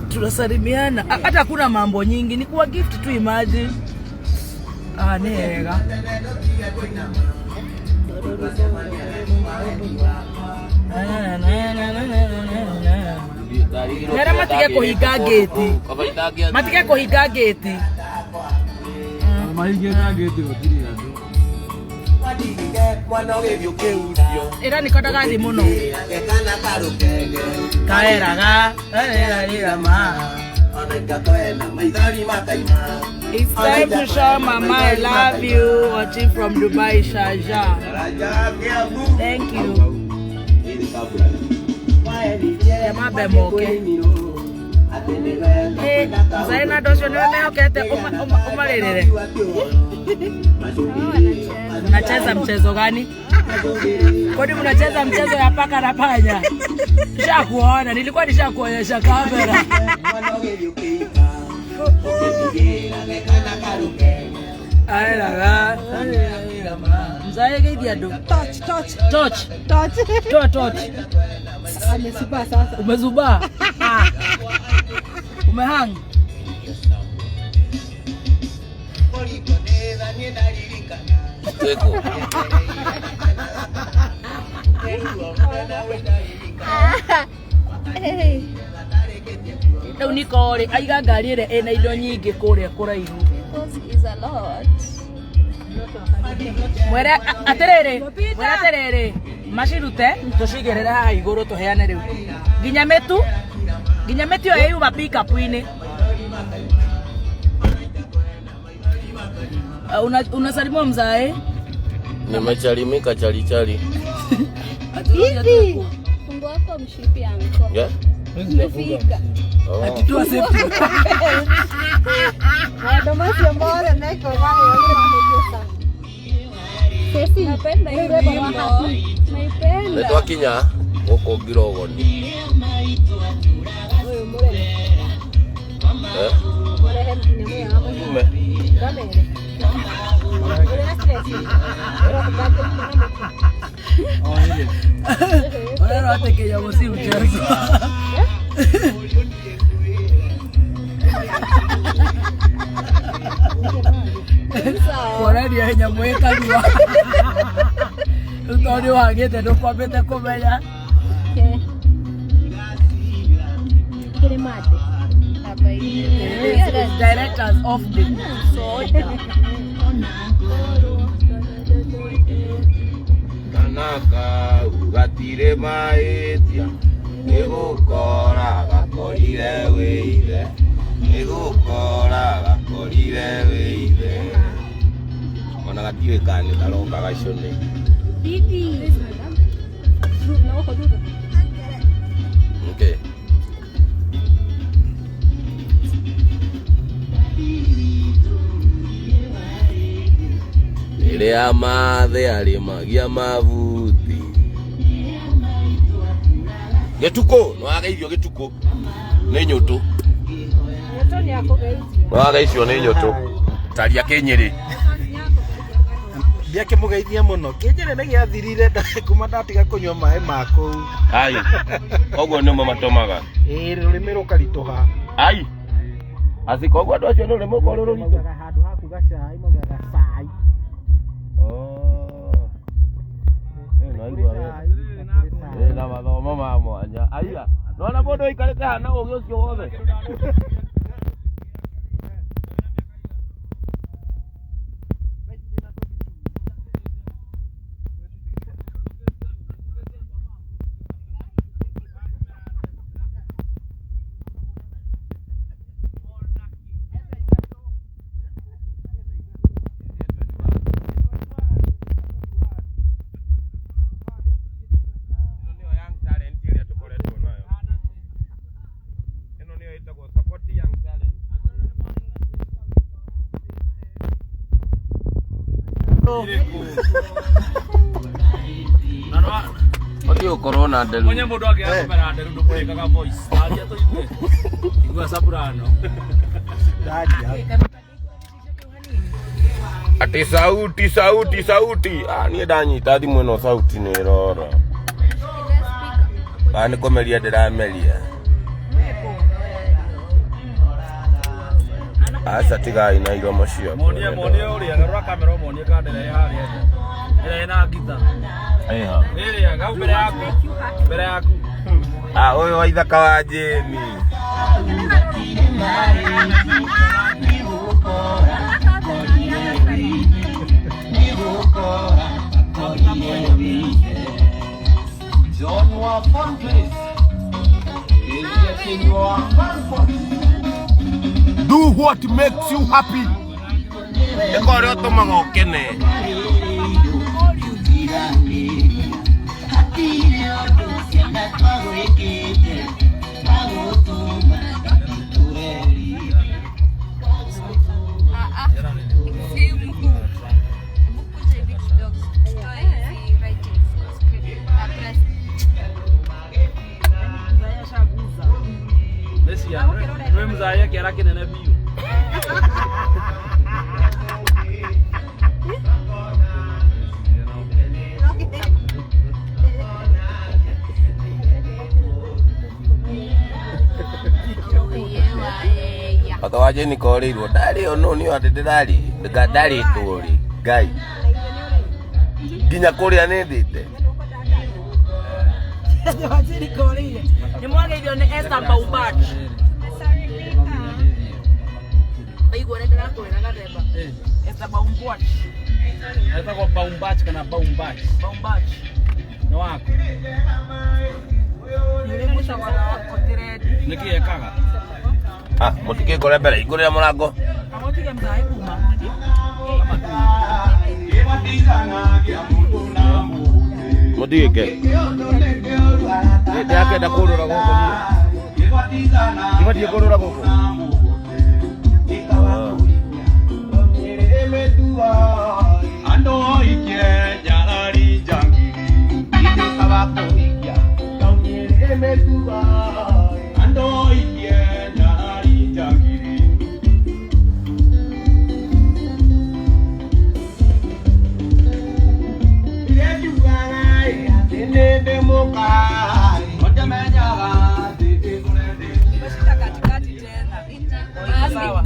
Tunasalimiana. Hata kuna mambo nyingi, ni kuwa gift tu imagine. Ah, ni wega. Mera matige kũhinga gate. Matige kũhinga gate. Mahingĩte gate gũtirĩ andũ. Ĩra nĩ kondaga thĩ mũno. Kaeraga, erera ma. It's time to show mama I love you. Watching from Dubai, Sharjah. Thank you. Jamaa bemoke. Mzae na andũ acio nĩwe mehokete ũmarĩrĩre. Mnacheza mchezo gani? Kwani mnacheza mchezo ya paka na panya? Nishakuona, nilikuwa nishakuonyesha kamera. Aeraga. Mzae geithia andũ. Touch, touch. Torch. Touch. Toa torch. Amesubaa sasa. Umezubaa. Umehang. Twĩkũ? Rĩu niko rĩ aiga ngari ĩrĩa ĩna indo nyingĩ kũrĩa kũraihu. Because is a lot. Mwere atĩrĩrĩ, mwere atĩrĩrĩ, macirute tũcigĩrĩre haha igũrũ tũheane rĩu. Nginya mĩtu, nginya mĩtu ĩyo yuma pick-up-inĩ. Unasalimia mzae? Nimechalimika chalichali. Bibi. Fungua wako mshipi anko. Yeah? Umefika. Oh. Atitoa safety. Maũndũ macio mothe mekwo maheo nĩ mahĩngĩca. Sesi. Napenda hii wimbo. Naipenda. Nĩ twakinya gũkũ Ngirogoni. Ũyũ mũrehe. Eh? Mũrehe nyamũ ya mũciĩ. Ume. Ndamere. Ũrĩa stress. Ũrerwo atĩ kĩnyamũ si mchezo. Kuonania nyamũ ĩ kanua. Rĩu tondũ nĩ wagĩte ndũkwambĩte kũmenya. Kĩrĩ mate. Hapa hivi. Directors off the Soda. Kana kau gatirĩ mahĩtia nĩ gũkora gakorire wĩ ithe nĩ gũkora gakorire wĩ ithe ona gatiũĩ kana nĩ karoka gacũnĩ. Bibi. Okay. Rĩrĩa mathĩ arĩmagia mabuti gĩtukũ nĩwageithio gĩtukũ nĩ nyũtũ. Nyũtũ nĩ akũgeithio. Nĩwageithio nĩ nyũtũ taria kĩnyĩrĩ. Ndiakĩmũgeithia mũno kĩnjĩrĩ nĩ gĩathirire kuma ndatiga kũnyua maĩ ma kũu. Ai koguo nĩmo matũmaga Ĩĩ rũrĩmĩ rũkaritũha. Ai asi koguo andũ acio nĩ rũrĩmĩ rũkorwo rũritũ. Maugaga handũ ha kuga cai maugaga cai. Oh. Eh, naigua wega. Na mathomo ma mwanya. Aiya, nona mũndũ aikarĩte haha na ũgĩ ũcio wothe. Batiĩ gũkorwo na nderu. Mwenye mũndũ angĩaga kũmera nderu ndũkũrĩkaga voice. Aria tũigue. Igua soprano. Ati sauti sauti sauti. Ah, niĩ ndanyita thimũ ĩno sauti nĩ ĩrora. Ah, nĩ kũmeria ndĩrameria. Aca tigai na iromo ciakwa. Monie monie ũrĩa garũra kamera ũmonie kandĩra ĩ harĩa nja. Ĩrĩa ĩna ngita. Ĩha. Ĩrĩa gau mbere yaku. Mbere yaku. Ah, ũyũ wa ithaka wa Jane. John wa fun place. Do what makes you happy. Ĩka ũrĩa ũtũmaga ũkene. Kĩara kĩnene biũ. Bata wa Jane korĩirwo ndarĩ ono nĩ atĩ ndĩrarĩ ndarĩtwo rĩ Ngai nginya kũrĩa nĩ ndĩte. Waziri korĩire. Nĩ mwageithio nĩ Esther Baubach. Aigua ũrĩa ndĩrakwĩra gathemba. Esther Baumbach. Etagwo Baumbach kana Baumbach. Baumbach. Nĩ waku. Nĩ ũrĩ mũcagũra wakwa tĩrendi. Nĩkĩ ekaga? Ah, mũtingĩkore mbere hingũrĩra mũrango. Kamũtige mzae kuma. Mũtigĩke. Ndĩrakĩenda kũrũra gũkũ niĩ. Ndibatiĩ kũrũra gũkũ. Umeshika katikati tena. Sawa.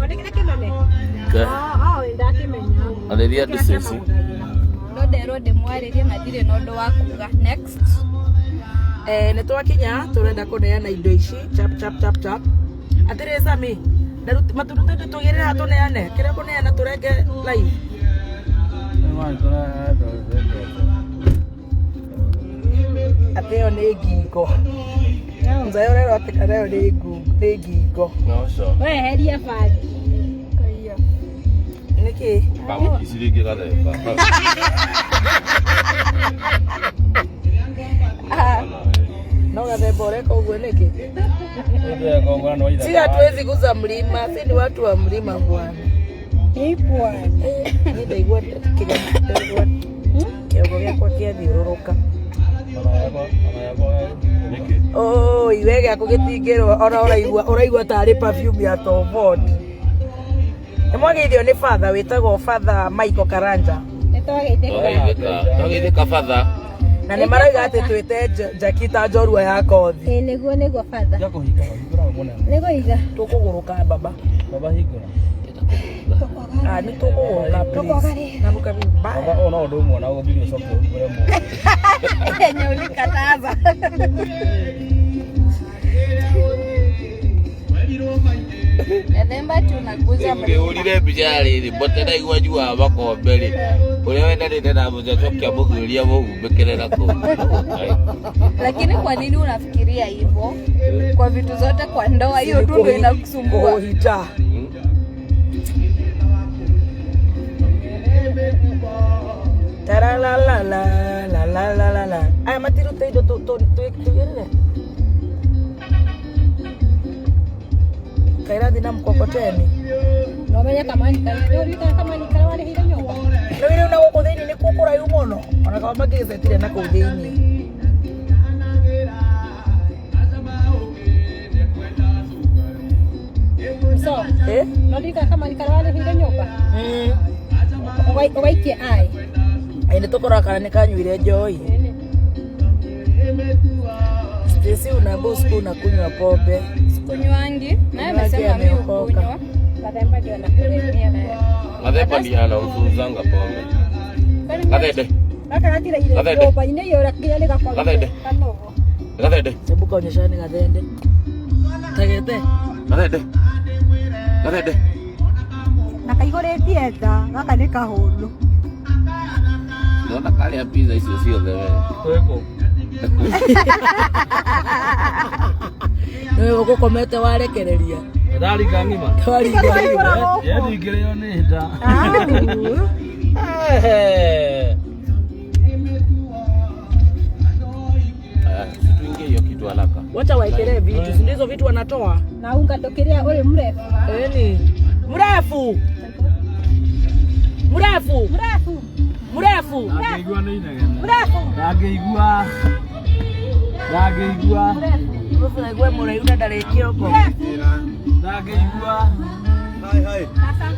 Ke. Arĩria andũ cĩcĩ. No nderwo ndĩmwarĩrie na ndirĩ na ũndũ wa kuga. Next. Eh, nĩ twakinya tũrenda kũneana indo ici chap chap chap chap. Atĩrĩ Sami, maturutĩte tũgĩrĩra haha tũneane kĩrĩa kũneana tũrenge live. Atĩ ĩyo nĩ ngingo. Mzee ũrerwo atĩ kana ĩyo nĩ nĩ ngingo. No ũcio. Weheria bangi. Nĩkĩ? Ici rĩngĩ gathemba. No gathemba ũreka ũguo nĩkĩ? Si hatuwezi guza mlima, si ni watu wa mlima bwana. Niĩ ndaigua kĩrĩa ndaigua kĩongo gĩakwa kĩathiũrũrũka. Nĩkĩ? Oi, we gĩaku gĩtingĩrwo ona ũraigua ũraigua tarĩ perfume ya Tom Ford. Nĩ mwageithio nĩ father wĩtagwo Father Michael Karanja. Twageithĩka. Twageithĩka batha. Na nĩ marauga atĩ twĩte Jakita njorua ya kothi. Ĩĩ nĩguo nĩguo batha. Nĩgũiga. Tũkũgũrũka baba. Baba hingũra. Ah, nĩ tũkũgũrũka please. Nanuka vibaya. Baba ona ũndũ ũmwe na ũgũthiĩ ũcoke ũhingũre mũndũ. Yenye ulikataza. Gathemba tunaguza mlima. Ngĩhũrire mbica ya rĩrĩ mbote ndaigua njuaga makombe rĩ ũrĩa wendanĩte na mũthee acoke amũguĩria mũhumbĩkĩre na kũu. Lakini kwa nini unafikiria hivyo? Kwa vitu zote kwa ndoa hiyo tu ndio inakusumbua. Kuhita. Taralalalala la la la la. Aya matirute indo tugirire. Kairathi na mkokoteni. No menye kamani karĩa nĩ ũririkana kamani karĩa warĩhĩire nyũmba. Rĩu rĩu na gũkũ thĩinĩ nĩ kuo kũraihu mũno. Ona kaba mangĩgĩcetire na kũu thĩinĩ. So, Eh? no ũririkana kamani karĩa warĩhĩire nyũmba. Ũgaikie ai. Ĩ nĩ tũkoraga kana nĩ kanyuire njohi. Stacy unaambia usiku unakunywa pombe. Sikunywangi. Naye Kunywangi amesema mimi ameokoka. hukunywa. Gathemba ndio anakulemia. Gathemba ndiye anauzanga pombe. Gathende. Gaka gatiraire Gathende. nyũmba-inĩ ĩyo ũrĩa nginya nĩ Gathende. kanogo. Gathende. Hebu kaonyeshane gathende. Tagete. Gathende. Gathende. Na kaihũrĩtie nda, gaka nĩ kahũnu. Ndona karĩa pizza icio ciothe we. Twĩkũ? Nĩwe gũkũkomete warekereria. Ndaringa ng'ima. Waringa ng'ima. Yendingĩrĩo nĩ nda. Aya, si tuingie hiyo kitu haraka. Wacha waekelee vitu, si ndizo vitu wanatoa. Na unga ndũkĩrĩa ũrĩ mrefu. Eni. Mrefu. Mrefu. Mrefu. Mrefu. Ndangĩigua nĩ inegene. Mrefu. Ndangĩigua. Ndangĩigua. Gwe mũraihu na ndarĩ kĩongo. Ndangĩigua.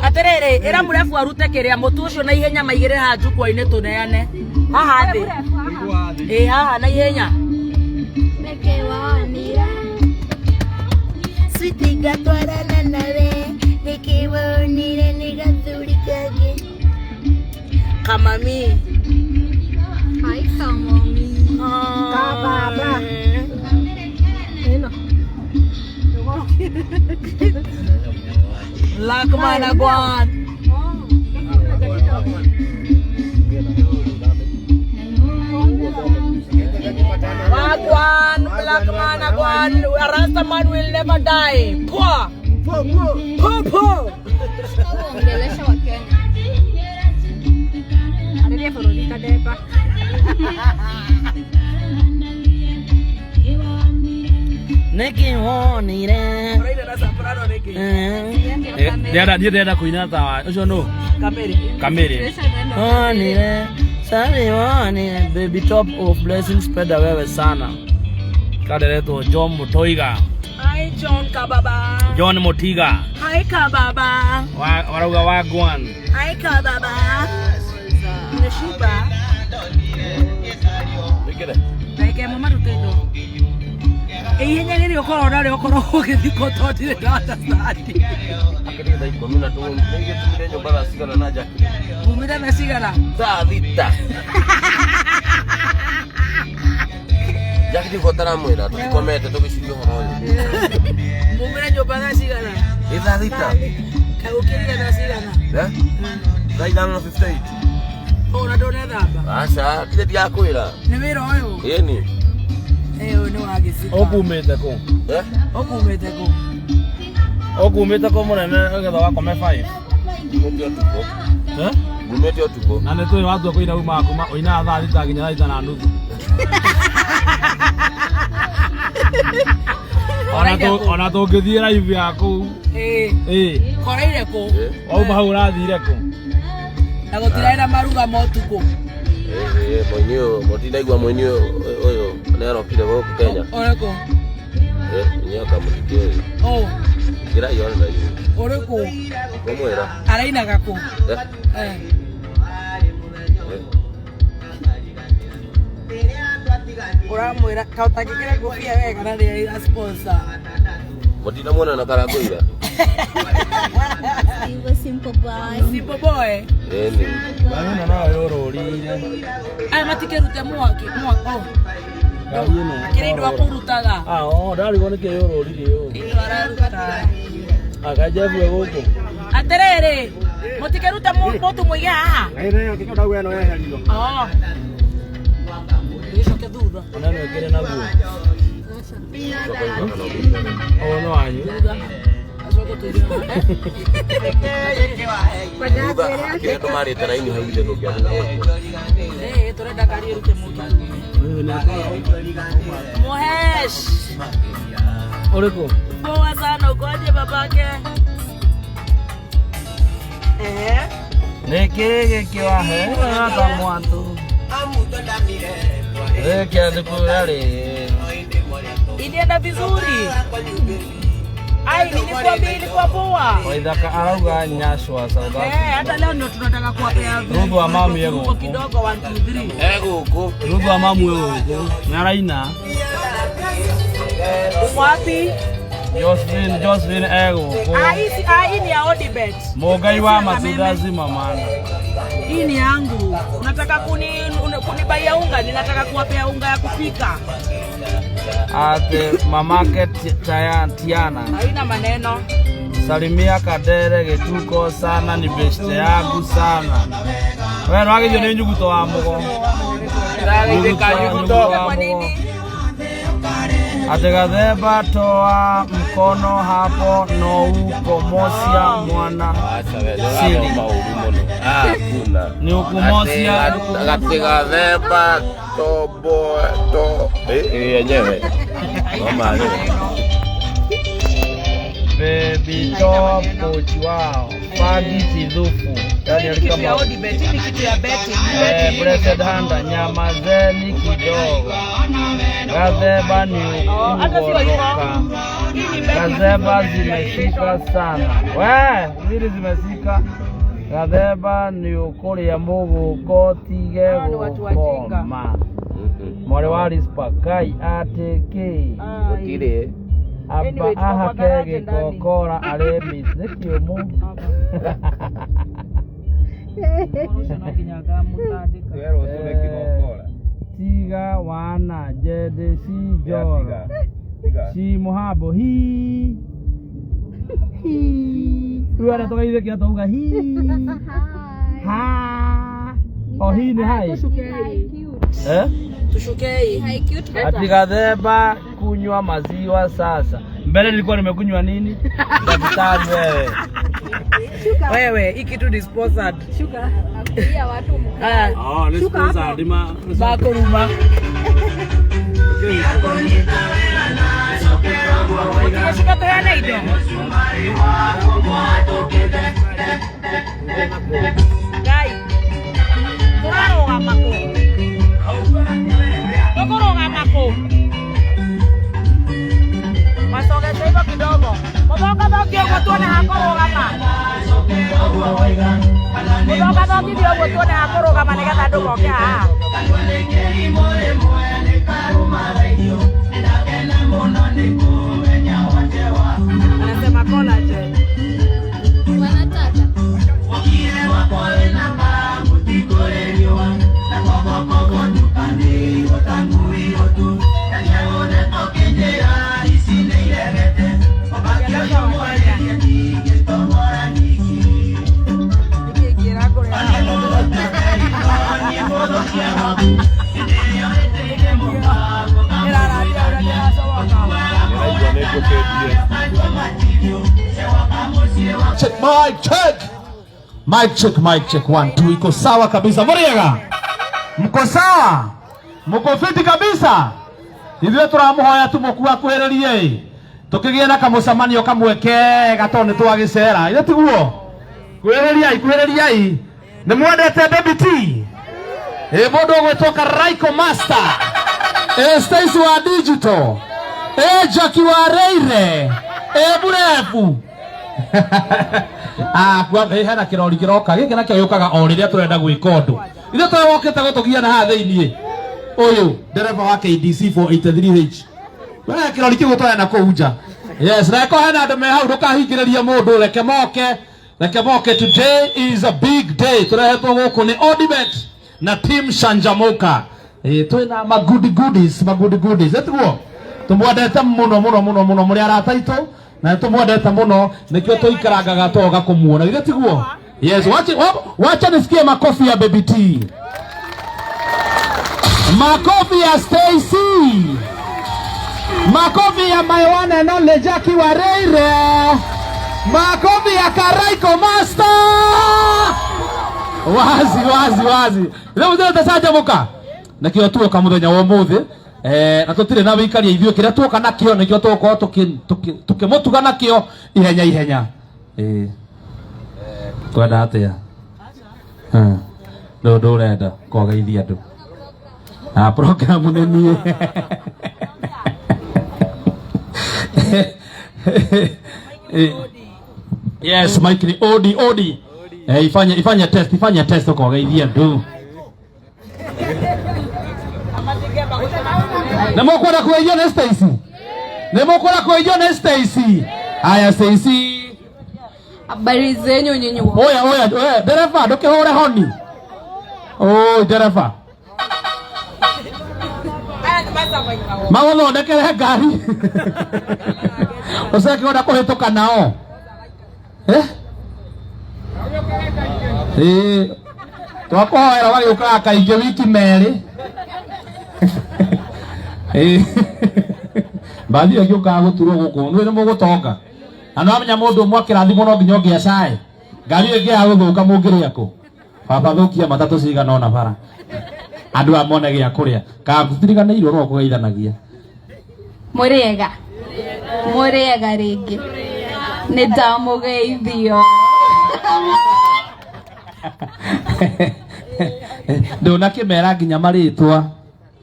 Atĩrĩrĩ, ĩra mũrebu arute kĩrĩa mũtu ũcio na ihenya maigĩrĩre haha njukwa-inĩ tũneane. Haha thĩ. Ĩ haha na ihenya. Sitigatwarana nawe nĩkĩ wonire nĩ gathuri kangĩ. Kamami. Hi, Kamomi. Kababa. Ĩno. Lakman Agwan. Wagwan, Black man Agwan, a Rasta man will never die. Poor. Poor, poor. Ongelesha wa Kenya. Arĩria bũrũri Kademba. Nĩkĩ wonire? Ũraina na soprano nĩkĩ? Ndĩrenda niĩ ndĩrenda kũina ta ũcio nũ? Kamĩrĩ. Kamĩrĩ. Wonire, sari wonire, baby top of blessings penda wewe sana. Kaderetwo John Mutoiga. Hi John Kababa. John Mutiga. Hi Kababa. Warauga wagwan. Hi Kababa. Nimeshiba. Ndagĩka ĩmwe marute indo. Ihenya rĩrĩ ũkorwo narĩo ũkorwo ũgĩthikwo tondũ ndirĩ na understand. Akĩrĩ thaa ikũmi na tũmire nyũmba thaa cigana na Jacqueline? Mumire thaa cigana? Thaa thita. Jacqueline ko taramwĩra tũtikomete tũgĩciria ũhoro ũyũ. Mumire nyũmba thaa cigana? Ĩ thaa thita. Kaĩ ũkĩrire thaa cigana? Eh? Thaa ithano na 58. Ona ndũnethamba? Aca, githĩ ndiakwĩra. Nĩ wĩra ũyũ? Ĩni. Ĩ ũyũ nĩ wa gĩcika. Ũkumĩte kũ? Eh? Ũkumĩte kũ? Ũkumĩte kũ mũnene ũgetha wakome 5? Ngumĩte ũtukũ. Eh? Ngumĩte ũtukũ. Na nĩ tũĩ watua kũina umaga kuma ũinaga thaa thita nginya thaa thita na nuthu. Ona tũngĩthiĩ live ya kũu. Ĩ. Ĩ. Koreire kũ? Wauma hau ũrathire kũ? Na gũtirarĩ na maruga ma ũtukũ. Ĩ mũini ũyũ, mũtinaigua mũini ũyũ nĩ arokire gũkũ Kenya. Ũrĩkũ? Eh, nyoka mũtikĩũĩ. Ũ. Ingĩrai online. Ũrĩkũ? Ngũmwĩra. Arainaga kũ? Eh? Eh. Ũramwĩra ka ũtangĩkĩra ngũbia wega na nĩ a sponsor. Mũtinamuona na Karangũira? Steve Simple Boy. Simple Boy. Ĩni. Ngari ĩno no yũrũrire. Aya matikĩrute mwaki mwaki. Oh. Ngari ĩno. Akĩrĩ indo akũrutaga. Ah, oh, ndarigwo nĩkĩ yũrũrire ũũ. Indo araruta. Aka Jeff e gũkũ. Atĩrĩrĩ, mũtikĩrute mũtu mũige haha. Oh. Gĩcoke thutha. Ona ĩno ĩkĩrĩ naguo. Ũyũ nĩ wanyu. Acoke tũige. Thutha kĩrĩa tũmarĩte raini hau ithe tũngĩathina. Eh, tũrenda ngari ĩrute mũtu. Muhesh. Ũrĩkũ? Poa sana, ukoaje babake? Eh? Nĩkĩ gĩkĩ waheaga ta mwatũ? Gĩkĩ thukuru rĩ. Ilienda vizuri. Ai, nilikuambia ilikuwa poa. Waithaka arauga Nyashwa South Eh, Africa. hata leo ndio tunataka kuwapea Ruthu wa mamu ye huko gũkũ. kidogo 1 2 3. E gũkũ. Ruthu wa mamu ye gũkũ. Nĩ araina. Wapi? Josephine, Josephine e gũkũ. Ah, hii ah, hii ni ya Odibet. Mũngai wa matunda zima mana. Hii ni yangu. Unataka kunibaia unga? Ninataka kuwapea unga ya kupika. Ate mamake Tiana. Haina maneno. Salimia Kadere gĩtuko sana ni beste yangu sana. We nĩwagĩthio nĩ nyuguto wa mũgo. Nyuguto wa mũgo. Ate Gathemba toa mkono hapo no ukomosia mwana. Aca we, nĩ ũrathoma ũru mũno. Hakuna. Nĩ ũkumosia. Gati Gathemba tobo to ĩ yenyewe. Thoma rĩ. Baby top coach wao. Fagi Tidhufu. Daniel Hii ni kitu ya Kamau. Odibet, hii ni kitu ya betting. Eh, Blessed Hunter, nyamazeni kidogo. Gatheba ni Oh, hata sio hivyo. kugoroka. Hii ni betting. Gatheba zimeshika sana. We, zile zimeshika. Gatheba ni ukuria muguko tige Hawa ni watu wajinga. gukoma. Mwarĩ wa Rispa Kai atĩkĩ Gũtirĩ. amba Anyway, ahake tukakwagaraje ndani. gĩkokora arĩ miss nĩ kĩũmũ. Tiga wana njende ci njoro ci mũhambo hi hi rĩu arĩa tũgeithĩkĩra twauga hi ha o hi nĩ hai eh? Tushukei. Hi cute Ati Gathemba kunywa maziwa sasa. Mbele nilikuwa nimekunywa nini? Daktari wewe. Wewe, hii kitu ni sponsored. Akulia watu mkaa. Haya, Oh, ni sponsored ma. bakuruma. Utigĩcuka tũheane indo. Ngai, tũrarũgama kũ? Tũkũrũgama kũ? Masogeze hivyo kidogo. Mũthongathongie ũguo tuone ha kũrũgama. Mũthongathongithie ũguo tuone ha kũrũgama nĩgetha andũ moke haha. Anasema collagen. Wanataka. Check mic check. Mic check mic check 1 2 iko sawa kabisa. Muriega. Mko sawa? Mko fiti kabisa? Ithuĩ tũramũhoya tu mũkuakuhĩrĩrie ĩ tũkĩgĩe na kamũcemanio kamwe kega tondũ nĩ twagĩcera ithe tiguo kuhĩrĩriai kuhĩrĩriai nĩ mwendete Baby T ĩ mũndũ ũgwĩtwo Karaiko Master ĩ Stacy wa Digital ĩ Jackie wa Reire ĩ Burebu Ah, kwa hena kirori kiroka giki nakio yukaga o riria turenda gwika undu ithe twe wokite gutugia na haha thiini uyu ndereba wa KDC 483H we kirori kiu gutwara na kuu nja yes reko hena andu me hau ndukahingiririe mundu reke moke reke moke today is a big day turehetwo guku ni Odibet na team Shanjamuka eh twina magudi goodies magudi goodies etiguo tumwendete muno muno muno muno muri arata aitũ na tumwendete muno nikio tuikarangaga toga kumuona githĩ tiguo yes wacha wacha nisikie makofi ya Baby T makofi ya Stacy makofi ya my one and only Jackie Wareire makofi ya Karaiko Master wazi wazi wazi rĩu mũthenya tacanjamũka nakĩo tuoka mũthenya wa ũmũthĩ eh, na tũtirĩ na wĩikaria ithuĩ kĩrĩa tuoka nakĩo nĩkĩo tũgũkorwo tũkĩmũtuga nakĩo ihenya ihenya ĩĩ kwenda atĩa rĩu ndũrenda kogeithia andũ ah programu nĩ niĩ yes mike ni odi odi eh, ifanye ifanye test ifanye test ukogeithia andũ nä må kwenda kågeithio nä Stacy nä må kwenda kågeithio nä Stacy aya Stacy Habari zenyu nyinyi wote. oya oya oya ndereba ndå kä hå re honi å ndereba magåthondekere ngari å coke wenda kå hä tå ka nao Eh? Ĩĩ. twakåhoera wagä å kaga kaingä wiki merä mbathi ĩyo ĩgĩũkaga gũturwo gũkũ nĩ nĩ mũgũtonga na nĩwamenya mũndũ ũmwe akĩrathimwo no nginya ũngĩ acae ngari ĩyo ĩngĩaga gũthũka mũngĩrĩa kũ baba thũkia matatũ cigana ũna bara andũ aya mone gĩa kũrĩa kamũtiriganĩirwo no kũgeithanagia Mũrĩega. Mũrĩega rĩngĩ. Nĩ ndamũgeithio. Ndũnakĩmera nginya marĩtwa.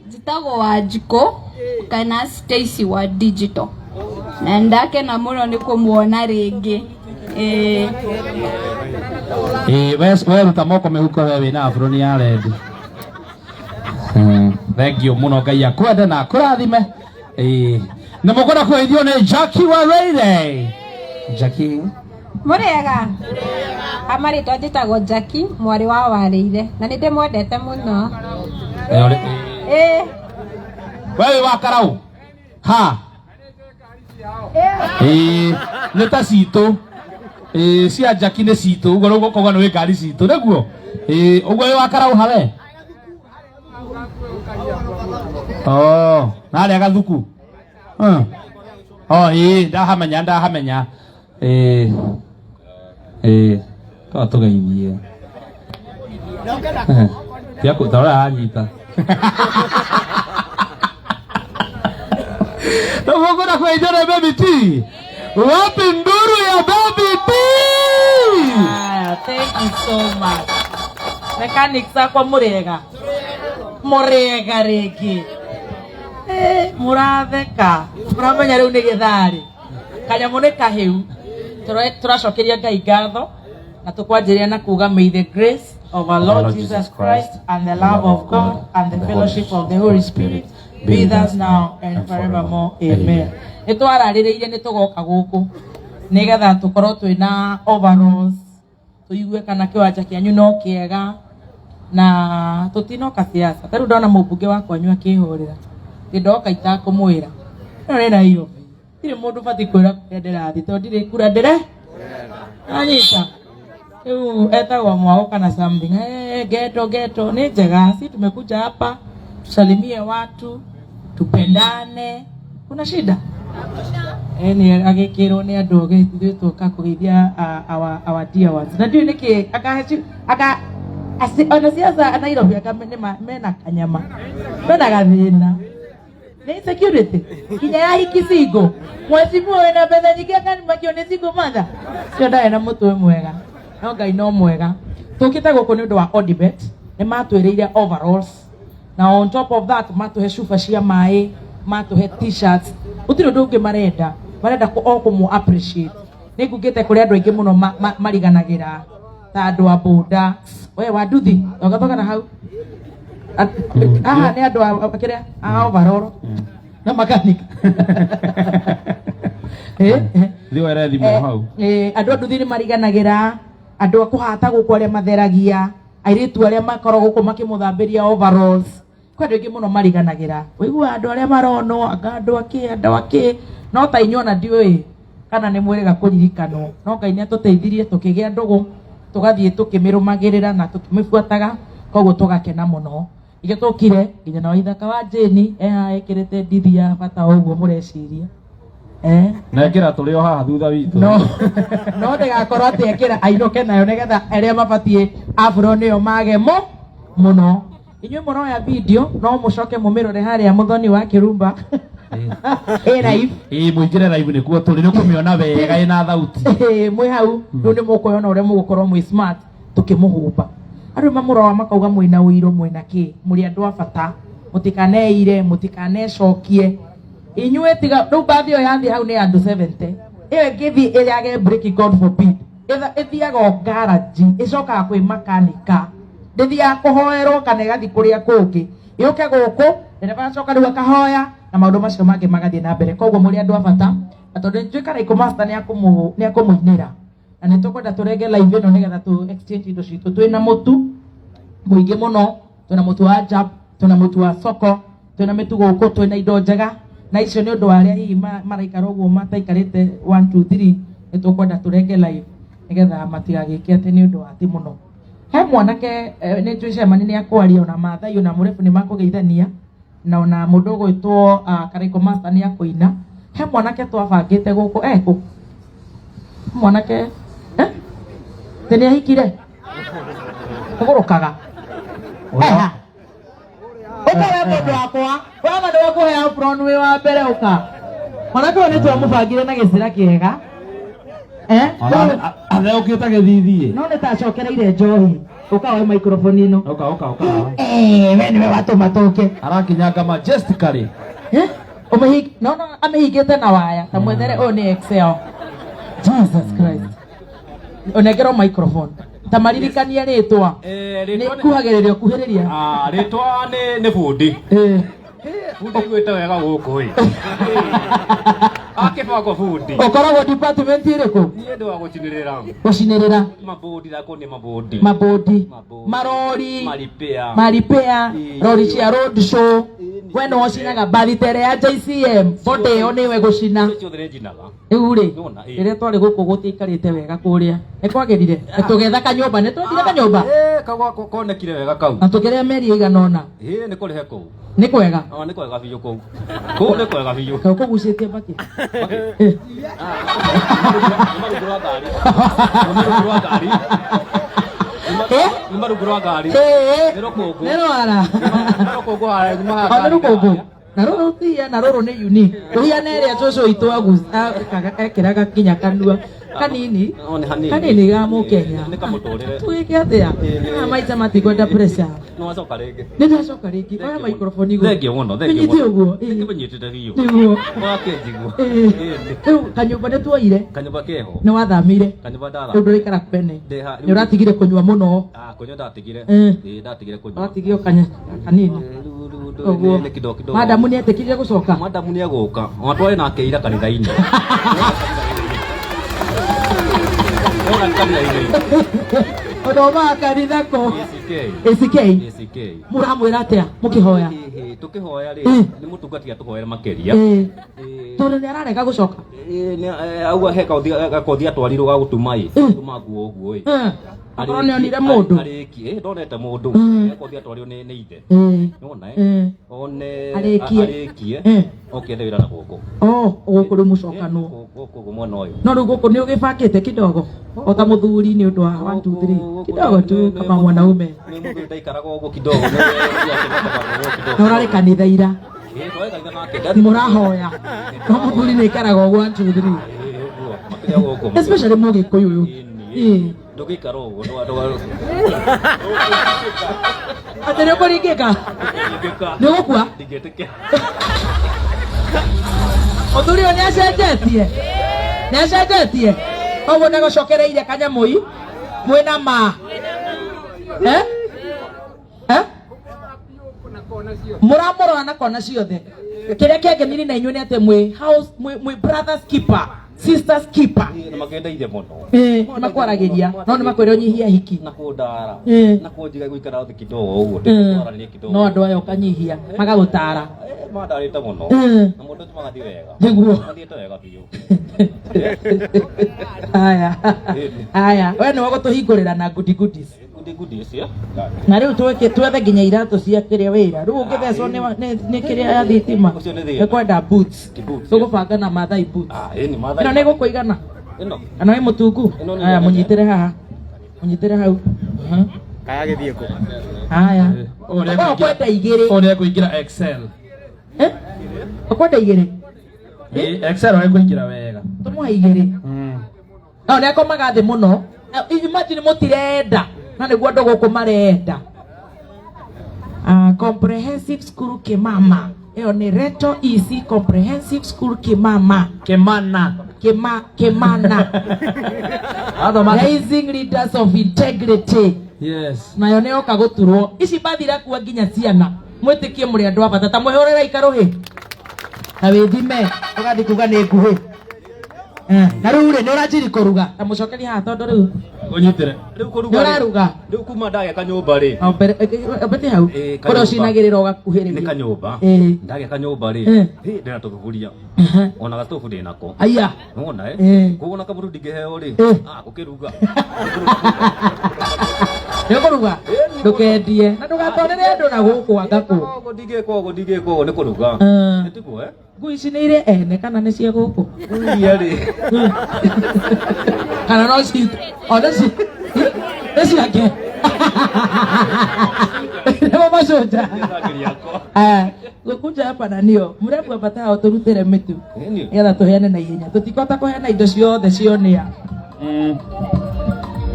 Njĩtagwo Wanjikũ kana Stacy wa digital na ndakena mũno nĩ kũmuona rĩngĩ. Ĩĩ. Ĩĩ, we ruta moko mĩhuko we wĩna aburoni ya rendi. Thank you mũno, Ngai akwende na akũrathime. Ĩĩ. Nĩ mũkwenda kũgeithio nĩ Jackie wa Rayday. Jackie. Mũrĩega? Amarĩtwa njĩtagwo Jackie mwarĩ wa Warĩire na nĩ ndĩmwendete mũno. Ĩĩ. We wĩ wa karau ha? Ĩĩ, nĩ ta citũ. Ĩĩ, cia Jackie nĩ citũ ũguo, rĩu ũkauga nĩ wĩ ngari citũ nĩguo. Ĩĩ, ũguo wĩ wa karau hawe? Oh, narĩa gathuku. Oh, ĩĩ, ndahamenya, ndahamenya. Ĩĩ. Ĩĩ, to tũgeithie. Tia kũtarora anyita. Mungu kuingia na Baby T. Wapi nduru ya Baby T? Ah, thank you so much. Mechanics akwa, mũrĩega? Mũrĩega rĩngĩ? Eh, mũratheka, mũramenya rĩu nĩ gĩtharĩ kanyamũ nĩ kahĩu. Tũracokeria Ngai ngatho na tũkwanjĩrĩria na kuga, may the grace of our Lord Jesus Christ and the love of God and the fellowship of the Holy Spirit be with us now and forevermore. Amen. Nĩ twararĩrĩirie nĩ tũgoka gũkũ nĩgetha tũkorwo twĩna overalls, tũigue kana kĩwanja kĩanyu no kĩega, na tũtinoka siasa. Ta rĩu ndona mũmbunge wa kwanyu akĩhũrĩra, ndĩndoka itakũmwĩra ĩno nĩ Nairobi, ndirĩ mũndũ batiĩ kwĩra kũrĩa ndĩrathiĩ tondũ ndirĩ kura ndĩre anyita rĩu etagwo mwao kana something. Eh, geto geto nĩ njega, si tumekuja hapa tusalimie watu, tupendane, kuna shida? Eh, nĩ agĩkĩrwo nĩ andũ ithuĩ tũka kũgeithia our dear ones, na ndiũĩ nĩkĩ akahe aka ona siasa Nairobi aka mena kanyama, mena gathĩna nĩ insecurity nginya ya hiki single. Mheshimiwa wĩna mbeca nyingĩ akanimakio nĩ single mother cio, ndarĩ na mũtwe mwega, no Ngai no mwega. Tũkĩte gũkũ nĩ ũndũ wa Odibet, nĩ matwĩrĩire overalls, na on top of that matũhe cuba cia maĩ, matũhe T-shirts. Gũtirĩ ũndũ ũngĩ marenda, marenda o kũmũ appreciate. Nĩ ngungĩte kũrĩ andũ aingĩ mũno mariganagĩra ta andũ a boda, we wa nduthi thogathoga na hau. Haha nĩ andũ a kĩrĩa a overall na makanika. Eh, eh. Thiĩ were thimũ hau. Eh, andũ a nduthi nĩ mariganagĩra, andũ a kũhata gũkũ, arĩa matheragia, airĩtu arĩa makoragwo gũkũ makĩmũthambĩria overalls. Kwĩ andũ aingĩ mũno mariganagĩra, ũiguaga andũ arĩa maronwo anga andũ akĩ, andũ akĩ, no ta inyuĩ ona ndiũĩ kana nĩ mwĩrĩga kũririkanwo, no Ngai nĩ atũteithirie tũkĩgĩa ndũgũ, tũgathiĩ tũkĩmĩrũmagĩrĩra na tũkĩmĩbuataga, koguo tũgakena mũno. Ikĩo tũkire nginya na Waithaka wa Jane e haha ĩkĩrĩte ndithi ya bata o ũguo mũreciria, eh? Na ĩkĩra tũrĩ o haha thutha witũ. No ndĩgakorwo atĩ ekĩra ainũke nayo nĩgetha arĩa mabatiĩ afro nĩo mage mo mũno. Inyuĩ mũroya video no mũcoke mũmĩrore harĩa Mũthoni wa Kĩrumba ĩ live. Ĩĩ, mũingĩre live nĩkuo tũrĩ, nĩ kũmĩona wega ĩna thauti. Ĩĩ, mwĩ hau rĩu nĩ mũkwĩona ũrĩa mũgũkorwo mwĩ smart tũkĩmũhumba. Andũ mamũroa makauga mwĩna ũiro, mwĩna kĩ, mũrĩ andũ a bata, mũtikaneire, mũtikanecokie inyuĩ. Tiga rĩu mbathi ĩyo yathiĩ hau nĩ ya andũ 70, ĩyo ĩngĩthiĩ ĩyage breki, God forbid, ĩthiaga o garage, ĩcokaga kwĩ makanika, ndĩthiaga kũhoerwo kana ĩgathiĩ kũrĩa kũngĩ, yũke gũkũ ndereba acoka rĩu akahoya na maũndũ macio mangĩ magathiĩ na mbere. Koguo mũrĩ andũ a bata, na tondũ nĩ njũĩ Karaikũ Master nĩ akũmũinĩra, na nĩ tũkwenda tũrenge live ĩno nĩgetha tũ exchange indo citũ. Twĩna mũtu mũingĩ mũno, twĩna mũtu wa Jab, twĩna mũtu wa soko, twĩna mĩtu gũkũ, twĩna indo njega, na icio nĩ ũndũ wa arĩa hihi maraikara ũguo mataikarĩte 1 2 3. Nĩ tũkwenda tũrenge live nĩgetha matigagĩke atĩ nĩ ũndũ wa ti mũno. He mwanake, nĩ njũĩ cemani nĩ akwaria, ona Maathai ona mũrebu nĩ makũgeithania, na ona mũndũ ũgwĩtwo Karaikũ Master nĩ akũina. He mwanake twabangĩte gũkũ ekũ mwanake, eh? Tĩ nĩ ahikire ũgũrũkaga eha ũka we mũndũ wakwa wama nĩ wakũhe apron wĩ wa mbere. Ũka mwanake ũyũ, nĩ twamũbangire na gĩcĩra kĩega, eh? Atheũkĩte gĩthithi. No nĩ tacokereire njohi. Ũka woe microphone ĩno. Ũka ũka ũka. Eh, we nĩwe watũma tũke. Arakinyanga majestically. Eh? Ũmĩhing no no amĩhingĩte na waya. Ta mwethere ũyũ nĩ Excel. Jesus Christ. Ũnengerwo microphone. Ta maririkanie rĩtwa. Nĩ kuhagĩrĩria kuhĩrĩria. Ah, rĩtwa nĩ nĩ bundi. Eh. Bundi iguĩte wega gũkũ ĩ. Akĩbangwo bundi. Ũkoragwo department ĩrĩkũ? Niĩ ndĩ wa gũcinĩrĩra. Gũcinĩrĩra. Mabundi ndakũ nĩ mabundi. Mabundi. Marori. Maripea. Maripea. Rori cia road show. We nĩwe ũcinaga mbathi ta ĩrĩa ya JCM. Boda ĩyo nĩwe gũcina. Ciothe nĩ njinaga. Rĩu rĩ, Nĩwona, ĩ. rĩrĩa twarĩ gũkũ gũtiaikarĩte wega kũrĩa. Nĩ kwagĩrire. Na tũgĩetha kanyũmba. Nĩ twethire kanyũmba. Eh, kau gako konekire wega kau. Na tũkĩrĩa meri ĩigana ũna. Ĩ, nĩ kũrĩhe kũu. Nĩ kwega. Oh, nĩ kwega biũ kũu. Kũu nĩ kwega biũ. Kau kũgucĩtie mbakĩ. Nĩ marungu rwa ngari. Nĩ marungu rwa ngari. Nĩ marungu rwa ngari. Ĩ. Nĩ rũkũngũ. Nĩ rwara. Nĩ rũkũngũ harĩa nyuma O nĩ rũkũngũ. Na rũrũ tũhiana rũrũ nĩ unique. Tũhiana ĩrĩa cũcũ witũ ekĩraga nginya kanua kanini. No, nĩ hanini. Kanini ga mũkenya. Nĩ kamũtũrĩre. Tũgĩke atĩa? Aya maita matikwenda pressure. Nĩ wacoka rĩngĩ. Nĩ ndacoka rĩngĩ. Oya microphone igũrũ. Thengiũ mũno, thengiũ Tũnyite mũno. ũguo. Nĩkĩmĩnyitĩte biũ. Nĩguo. Wakĩnjigua. Ĩ. Rĩu kanyũmba nĩ tuoire. Kanyũmba keho. Nĩ wathamire. Kanyũmba ndathamire. Rĩu ndũraikara kwene. Ndĩ ha- Nĩ ũratigire kũnyua mũno. Ah, kũnyua ndatigire. Eh. Ĩ, ndatigire kũnyua. Ũratigio kanya kanini. Ũguo. Nĩ kidogo kidogo. Madamu nĩ etĩkĩrire gũcoka. Madamu nĩ egũka. Ona twarĩ nake ira kanitha-inĩ. Ona kanitha-inĩ. Ũthomaga kanitha kũ? ACK. ACK. ACK. Mũramwĩra atĩa mũkĩhoya? Ĩhĩ, tũkĩhoya rĩ, Eh. nĩ mũtungati atũhoere makĩria. Ĩ. Tondũ nĩ ararega gũcoka. Ĩ, nĩ- auga he gakothi atwarirwo ga gũtuma ĩ, gũtuma nguo ũguo ĩ. Eh. Akorwo nĩ onire mũndũ. Arĩkie, ĩ, ndonete mũndũ. Mm. Gakothi atwarirwo nĩ nĩ ithe. Ĩ. Nĩwona ĩ? Ĩ. One Arĩkie. arĩkie. Eh. Oke ethe wĩra na gũkũ. Oh, gũkũ rĩu mũcokanwo. Gũkũ ũguo mwena ũyũ. No rĩu gũkũ nĩ ũgĩbangĩte kidogo. O ta mũthuri nĩ ũndũ wa 1 2 3. Kidogo tu kama mwanaume. Nĩ mũthuri ndaikaraga ũguo kidogo. Nĩ ũguo kidogo. Na ũrarĩ kanitha ira. Ĩ, twarĩ kanitha nake. Mũrahoya. No mũthuri nĩ aikaraga ũguo 1 2 3. Ĩ, ũguo. Makĩria gũkũ. Especially mũgĩkũyũ ũyũ. Ĩ. Ndũngĩikara ũguo. Atĩ nĩ ũkũringĩka? Nĩ ũgũkua? Ndingĩtĩkia. Mũthuri ũyũ nĩ acenjetie. Nĩ acenjetie. Koguo nĩ agũcokereire kanyamũi mwĩna ma. Eh? Eh? Mũramũrora na kona ciothe. Kĩrĩa kĩangenirie na inyuĩ nĩ atĩ mwĩ house mwĩ brothers keeper, sisters keeper. Nĩ makĩndeithia mũno. Ĩ, nĩ makwaragĩria no nĩ makwĩra ũnyihie hiki. Na kũndara. Ĩ. Na kũnjiga gũikara thĩ kidogo ũguo. Ĩ. Ndĩtwaranĩrie kidogo. No andũ aya ũkanyihia magagũtara. Eh, mandarĩte mũno. Ĩ. Na mũndũ ũcio magathiĩ wega. Nĩguo. Mathiĩte wega biũ. Aya. Aya, we nĩwe ũgũtũhingũrĩra na goodie goodies. Goodie goodies, yeah? Na rĩu tweke twethe nginya iratũ cia kĩrĩa wĩra. Rĩu ũngĩthecwo nĩ kĩrĩa ya thitima. Ũcio nĩ thĩna. Nĩ kwenda boots. Boots, Tũgũbanga na Maathai boots. Ah, ĩ, nĩ Maathai. Ĩno nĩ ĩgũkũigana? Ĩno. Kana wĩ mũtungu? Ĩno nĩ Aya nene. mũnyitĩre haha. Mũnyitĩre hau. Aha. Kaya gĩthiĩ kũ? Haya. Ũyũ nĩ Ũyũ ũkwenda igĩrĩ. Ũyũ nĩ ekũingĩra Excel. Eh? Ũkwenda igĩrĩ? Ĩ, Excel ekũingĩra wega. Tũmũhe igĩrĩ. No nĩ akomaga thĩ mũno. Na Imagine mũtirenda na nĩguo andũ gũkũ marenda. Comprehensive School Kimama. Ĩyo nĩ Reto EC Comprehensive School Kimama. Kimana. Kimana. Athoma. Raising leaders of integrity. Yes. Nayo nĩ yoka gũturwo. Ici mbathi irakua nginya ciana. Mwĩtĩkie mũrĩ andũ a bata ta mwĩhũrĩre ikarũhĩ. Na wĩthime ũgathiĩ kuga nĩ nguhĩ. Na rĩu rĩ nĩ ũranjiri kũruga. Ta mũcokerie haha tondũ rĩu Ũnyitĩre. Rĩu kũruga nĩ ũraruga. Rĩu kuma ndagĩa kanyũmba rĩ. O mbere mbete hau. Ĩ, Kũrĩa kanyũmba. ũcinagĩrĩra ũgakuhĩrĩria. Nĩ kanyũmba. Ĩ. Ndagĩa kanyũmba rĩ. Ĩ. Hĩ, ndĩna tũthuburia. Ona gatobu ndĩnako. Aya. Nĩwona ĩ? Ĩ. Koguo ona kamũtu ndingĩheo rĩ. Ĩ. Ah, gũkĩruga. Nĩ ũkũruga? Ndũkendie. Na ndũgatwarĩre andũ na gũkũ anga kũ. Ũguo ndingĩka ũguo ndingĩka ũguo nĩ kũruga. Ĩ. Nĩtiguo ĩ? Ngui ici nĩ irĩ ene kana nĩ cia gũkũ? Iria rĩ. Kana no citũ. Ona ci nĩ ciake. Nĩmo macũnja. Aya, gũkunja hapa na nio. Mũrembu ambata hao tũrutĩre mĩtu. Nĩgetha tũheane na ihenya. Tũtikũhota kũheana indo ciothe cionĩa.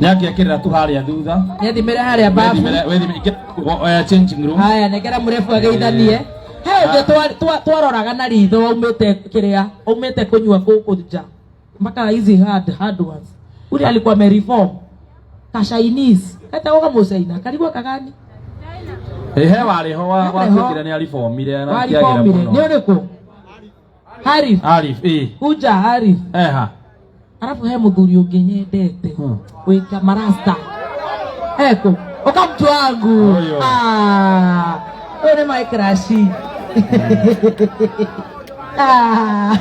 Nĩ angĩekĩrĩra tu harĩa thutha. Nĩethimĩre harĩa babu. Wĩthime ingĩra changing room. Haya, nengera mũrebu ageithanie. He ũngĩ twaroraga na ritho aumĩte kĩrĩa, aumĩte kũnyua gũkũ nja. Mpaka hizi hard ones. Ule alikuwa amereform. Ka Chinese. Etagwo kamũcaina, karigwo kagani. Ĩ he warĩ ho Warĩ ho. watuĩkire nĩ aribomire na akĩagĩra Waribomire. mũno. Nĩ ũrĩkũ? Harif. Arif, ĩ. Kuja Harif. Eha. Alafu he muthuri ũngĩ nyendete wĩka marasta eko ũka mtu wangu. Ũyũ. Ah, ũyũ nĩ my crush. Ah.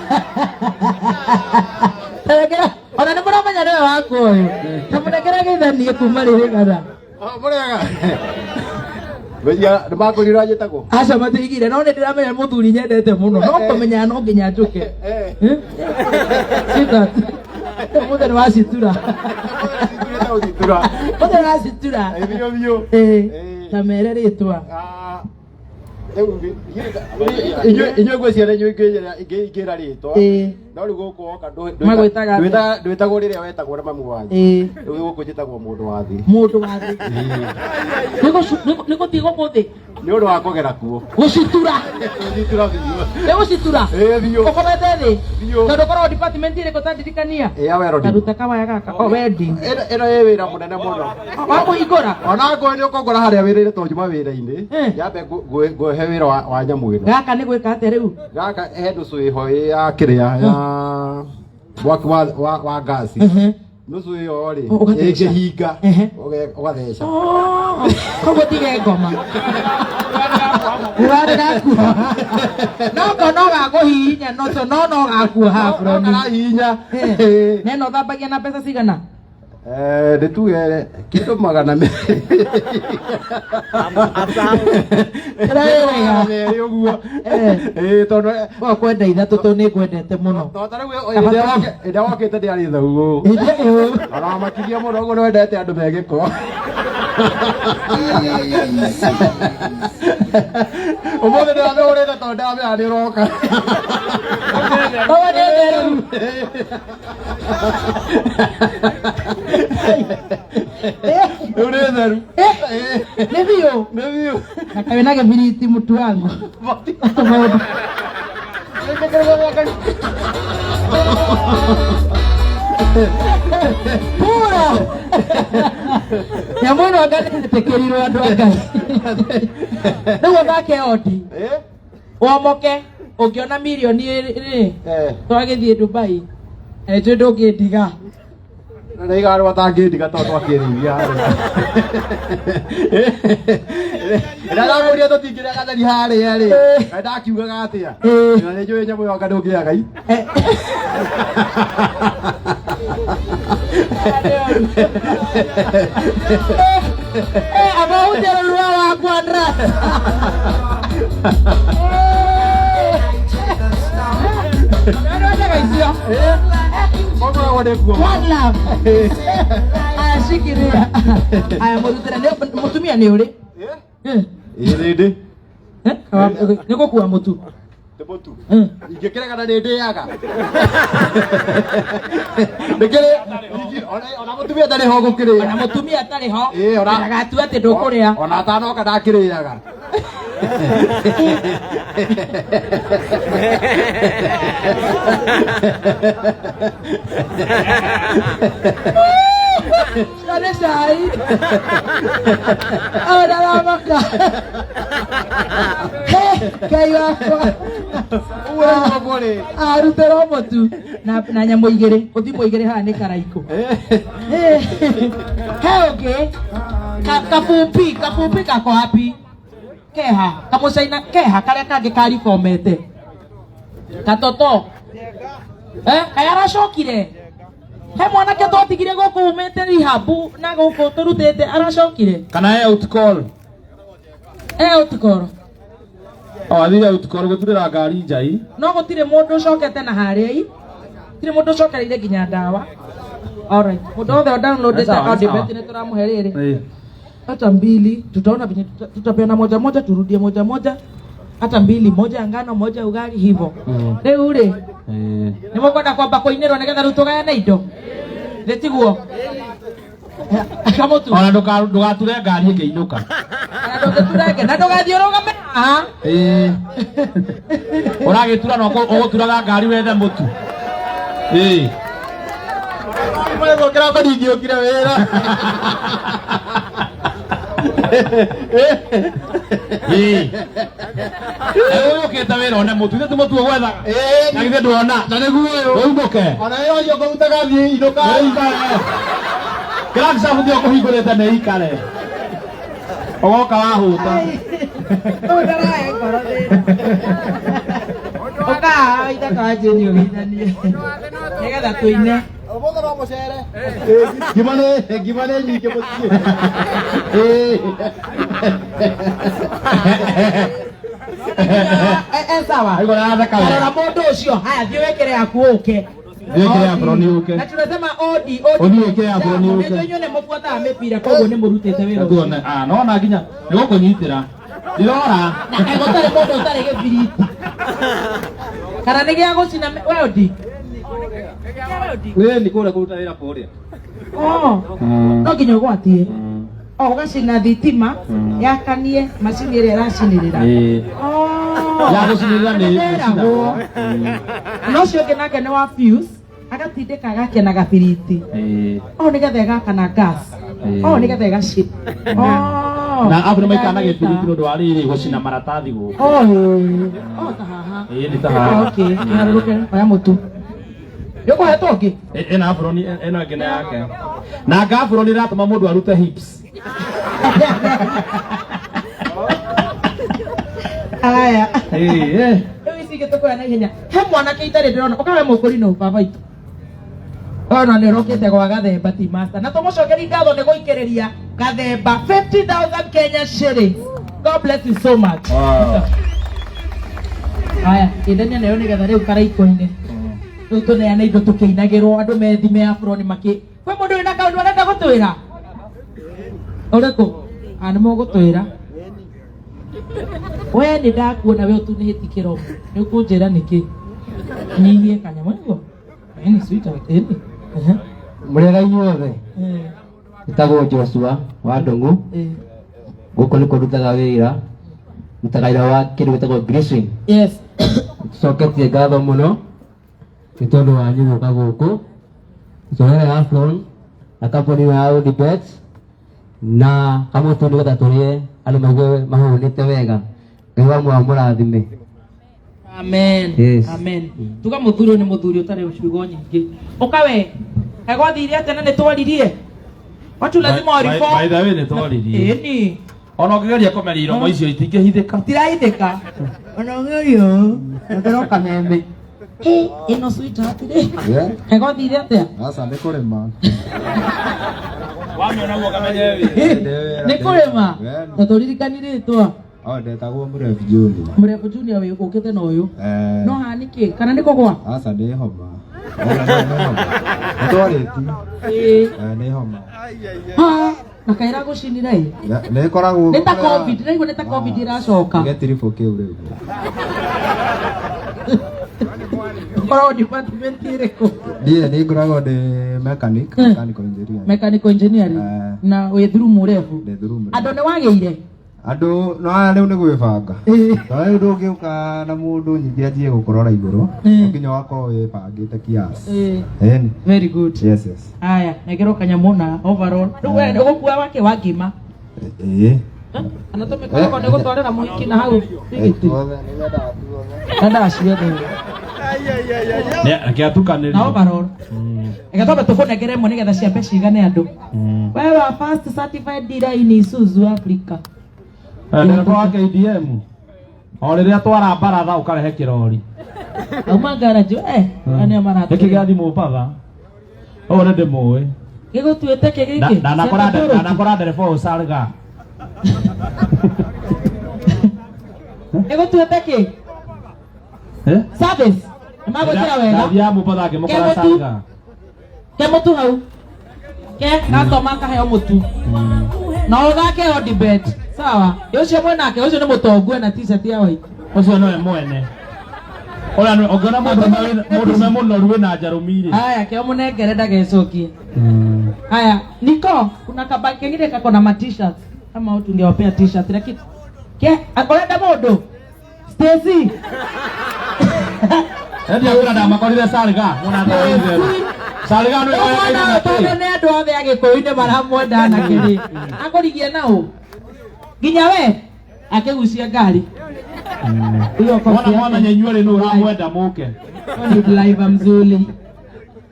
Tarekera ona nĩ mũramenya nĩwe wakwa ũyũ, tamũnengera geithanie kuma rĩrĩ kana Mũrĩega. Ngwĩciria nĩ makwĩrire njĩtagwo. Aca matiigire, no nĩ ndĩramenya nĩ mũthuri nyendete mũno, no kũmenya no nginya njũke. Eh? Sweetheart, ũmũthĩ nĩ wacitura. Ũmũthĩ nĩ wacitura. Biũ biũ. Eh, ta mere rĩtwa. Inyuĩ ngwĩciria nĩ inyuĩ ingĩra rĩtwa. Ĩĩ. No rĩu gũkũ woka Magwĩtaga atĩa? ndwĩtagwo rĩrĩa wetagwo na mamu wanyu. Ĩĩ. Rĩu gũkũ njĩtagwo mũndũ wa thĩ. Mũndũ wa thĩ. Nĩ gũthiĩ gũkũ thĩ. Nĩ ũndũ wa kũgera kuo. Gũcitura. Gũcitura biũ. Nĩ gũcitura. Ĩĩ biũ. Ũkomete thĩ. Biũ. Tondũ ũkoragwo department ĩrĩkũ tandirikania? Ĩ ya welding. Karuta kawaya gaka. O welding. Ĩno ĩ wĩra mũnene mũno. Wa kũhingũra. Ona ngũĩ nĩ ũkũngora harĩa wĩra-inĩ tondũ njuma wĩra-inĩ. Nyambe ngũhe wĩra wa nyamũ ĩno. Gaka nĩ gwĩka atĩa rĩu? Gaka he nuthu ĩho ĩ ya kĩrĩa ya mwaki wa ngasi. Nuthu ĩyo rĩ Ũgatheca. ĩngĩhinga ũgatheca. Oh, koguo tige ngoma. Warĩ gakuoha. No ko no gakũhihinya no to no no gakuoha bro. No karahihinya. Neno thambagia na mbeca cigana? Nĩ tuge kĩndũ magana merĩ ũguo. Tondũ kwenda ithatũ tondũ nĩ ngwendete mũno. Hĩndĩ ĩrĩa wokĩte ndĩarĩ thau ũũ. Ona wamakirie mũno ũguo nĩwendete andũ me gĩko. Ũmũthĩ ndĩrathũrĩte tondũ ndĩramenya nĩ ũroka. Koguo nĩ theru. Rĩu nĩ theru. Nĩ biũ. Nĩ biũ. Na kaĩ na gĩbiriti mũtu wangu. Tũmaũndũ. Pura. Nyamũ ĩno anga nĩetĩkĩrirwo andũ a Ngai. Rĩu ũthake ondi. Womoke ũngĩona mirioni rĩ twagĩthiĩ Dubai. Njũĩ ndũngĩndiga. Na igarwo atangĩndiga tondũ twakĩrĩithia harĩa. Ĩrĩa ndamũria tũtingĩrĩa gatheri harĩa rĩ. Kaĩ ndakiugaga atĩa? Na nĩ njũĩ nyamũ ĩyo anga ndũngĩaga i. Abahutia rũrua wakwa ndra. One love. Aya, shikiria. Aya, mũrutĩre mũtumia nĩ ũrĩ? Ĩ nĩ ndĩ. Nĩ gũkua mũtu. Nĩ mũtu. Ingĩkĩrega na nĩ ndĩaga. Nĩkĩrĩ ona mũtumia atarĩ ho gũkĩrĩa. Ona mũtumia atarĩ ho. Ĩ, ona Ndagatua atĩ ndũkũrĩa. Ona atanoka ndakĩrĩaga. Nĩ cai. Ona ramaka. Ngai wakwa. Arutĩrwo mũtu na nyamũ igĩrĩ, ũthimũ igĩrĩ haha nĩ karaikũ. He ũngĩ kabupi, kabupi kako hapi. Keha, kamũcaina keha karĩa kangĩ karibomete. Katoto. Kaĩ aracokire? He mwanake twatigire gũkũ umĩte rehab na gũkũ tũrutĩte aracokire. Kana he out call. He out call. O athire out call gũturĩra ngari njai. No gũtirĩ mũndũ ũcokete na harĩa i. Gũtirĩ mũndũ ũcokereire nginya ndawa. Alright. Mũndũ wothe downloaded Sawa, account sawa. bet nĩ tũramũhe rĩrĩ. Ĩ. Hata mbili tutaona venye tutapeana moja moja, turudie moja moja, hata mbili, moja ya ngano, moja ya ugali hivyo. Rĩu rĩ, nĩ mũkwenda kwamba kũinĩrwo nĩgetha rĩu tũgayane indo? Nĩ tiguo? Kamũtu. Ona ndũgature ngari ĩngĩinũka. Na ndũngĩturenge na ndũgathiĩ ũrũgame haha. Ĩĩ. Ũragĩtura na ũgũturaga ngari wethe mũtu. Ĩĩ. Mũrĩgo kĩroko ndingĩũkire wĩra. Ĩĩ. Ũyũkĩte wĩra one mũtu, ithe ti mũtu ũgwethaga. Na githĩ ndwona. Na nĩguo ũyũ. Ũinũke. Ona wĩra ũcio ngũrutaga thiĩ inũka. Ũikare. Kĩrabu tiga kũhingũrĩte nĩ ikare. Ũgoka wahũta. Ũyũ ndarahe ngoro thĩna. Ũka haha ithaka wa Jane ũgeithanie. Nĩgetha tũine. Ũmũthĩ no mũcere. Ngima nĩ nyingĩ mũciĩ. E sawa. Aigua nĩaratheka wega. Rora mũndũ ũcio. Haya thiĩ wĩkĩre yaku ũke. Wĩkĩre aburoni ũke. Na tunasema odi odi. Ũthiĩ wĩkĩre aburoni ũke. Nĩnjũĩ inyuĩ nĩ mũbuataga mĩbira koguo nĩ mũrutĩte wĩra ũcio. Tuone. Ah, nona nginya nĩ gũkũnyitĩra. Ndirora. Na kaĩ gũtarĩ mũndũ ũtarĩ gĩbiriti. Kana nĩ gĩa gũcina we odi. Wĩ nĩ kũrĩa kũruta wĩra kũrĩa. Oh. No nginya ũgwatie. O ũgacina thitima yakanie macini ĩrĩa ĩracinĩrĩra. Ĩĩ. Oh. Ya gũcinĩrĩra nĩ Nĩndĩragwo. Na ũcio ũngĩ nake nĩ wa fuse agatindĩka agakia na gabiriti. Ĩĩ. Oh nĩgetha ĩgakana gas. Ĩĩ. Oh nĩgetha ĩgacina. Oh. Na abu nĩ maikara na gĩbiriti nĩ ũndũ wa rĩrĩ gũcina maratathi gũkũ. Oh. Oh ta haha. Ĩĩ nĩ ta haha. Okay, harũrũke oya mũtu. Nĩ ũkũhetwo ũngĩ? Ĩna aburoni ĩno ĩngĩ nĩ yake. Na nga aburoni ĩratũma mũndũ arute hips. Aya. Ĩĩ. Rĩu ici ingĩ tũkuoya na ihenya. He mwanake itarĩ ndĩrona. Ũka we mũkũrinũ baba itũ. Ona nĩ ũrokĩte gwa Gathemba ti master. Na tũmũcokerie ngatho nĩ gũikĩrĩria Gathemba 50,000 Kenya shillings. God bless you so much. Haya, ĩndania nayo nĩgetha rĩu karaiko-inĩ. Rĩu tũneane indo tũkĩinagĩrwo andũ methime aburoni makĩ. Kwĩ mũndũ wĩna kaũndũ arenda gũtwĩra? Ũrĩkũ? Ah, nĩ mũgũtwĩra. We nĩ ndakuona we ũtunĩhĩti kĩromo. Nĩ ũkũnjĩra nĩkĩ? Nyihie kanyamũ nĩguo? Ĩni sweetheart, ĩni. Ehe. Mũrĩega inyuothe. Eh, Njĩtagwo Joshua wa Ndung'u. eh. Gũkũ nĩkuo ndutaga wĩra. Ndutaga wĩra wa kĩndũ gĩtagwo greasing. Yes. Tũcoketie ngatho mũno nĩ tondũ wanyu gũka gũkũ. Tũrehe Afron na kambuni ĩno ya Odibet na kamũtu nĩgetha tũrĩe andũ maigue mahũnĩte wega. Ngai wa muoyo amũrathime. Amen. Yes. Amen. Tuga muthuri ũyũ nĩ muthuri ũtarĩ ciugo nyingĩ. Ũka we. Kaĩ gwathire atĩa na nĩ twaririe? Watu lazima wa By reform. the way nĩ twaririe. Ĩni. Ona ũngĩgeria kũmeria iromo icio itingĩhithĩka. Itirahithĩka. Ona ũngĩgeria. Ndĩroka kameme. Ĩ, ĩno sweetheart rĩ. Kaĩ gwathire atĩa? Aca nĩ kũrĩma. Wamĩona guo kamenye wĩ. Nĩ kũrĩma. Na tũririkani rĩtwa. Oh, ndetagwo Mũrebu Junior. Mũrebu Junior wĩ ũkĩte na ũyũ. Eh, No haha nĩkĩ? Kana nĩ kũgwa? aca nĩ homa. Ona nĩ homa. Nĩ twarĩti. Ĩĩ. Eh, nĩ homa. Ha, na kaĩ ĩragũcinire ĩ? Nĩ ĩkoragwo Nĩ ta COVID, ndĩraigua nĩ ta COVID ĩracoka. Gĩtiribũ kĩu rĩu. Ũkoragwo department ĩrĩkũ? Niĩ nĩ ngoragwo ndĩ mechanic, mechanical engineer. Mechanical engineering. Na wĩ through mũrebu. Ndĩ through mũrebu. Andũ nĩ wagĩire? Andũ no rĩu nĩ gwĩbanga. No rĩu ndũngĩũka na mũndũ nyingĩ anjie gũkũrora igũrũ. No nginya wakorwo wĩbangĩte kiasi. Ĩĩ. Ĩni. Very good. Yes, yes. Haya, negerwo kanyamũ na overall. Rĩu we ũgũkua wake wa ngima. Ĩĩ. Kana tũmĩkoragwo nĩ gũtwarĩra mũhiki na hau. Tuothe, nĩ nyendaga tuothe. Endaga ciothe. Reke atukanĩrie. Na overall. Reke twambe tũkũnengere ĩmwe nĩgetha ciambe cigane andũ. Wewe wa first certified dealer in Isuzu Africa. Ndereba wa KDM. O rĩrĩa twara baratha ũkarehe kĩrori. Auma garage eh nĩ maratũ. Nĩkĩ gĩathi Mombatha? Ũyũ nĩ ndĩmũĩ. Gĩgũtuĩte kĩ gĩkĩ? Ndanakora ndereba ũyũ Salga. Gĩgũtuĩte kĩ? Eh? Service. Nĩ magwĩkĩra wega. Ndathiaga Mombatha ngĩmũkora Kĩmũtu. Salga. Ke mũtu hau. Ke gatoma kaheo mũtu. Na ũthake Odibet. Sawa. Ũcio mwenake ũcio nĩ mũtongu ena t-shirt ya white. Ũcio nowe mwene. Ũrĩa ũngĩona mũndũrũme mũnoru wĩna njarũmi rĩ. Haya, kĩo mũnengere ndagecokie. Haya, Niko, kuna kabaki kengine kako na ma t-shirts. Kama watu ungewapea t-shirt lakini ke akorenda mundu. Stacy. Endia wĩra ndamakorire Salga mwana Salga nĩ Mwana tondũ nĩ andũ othe a Gĩkũyũ-inĩ maramwenda na kĩrĩ. Akũrigie na ũ? Nginya we akĩgucia ngari. Huyo kofi mwana yake. mwamenya inyuĩ rĩ nũ ũramwenda mũke. Huyo ni driver mzuri.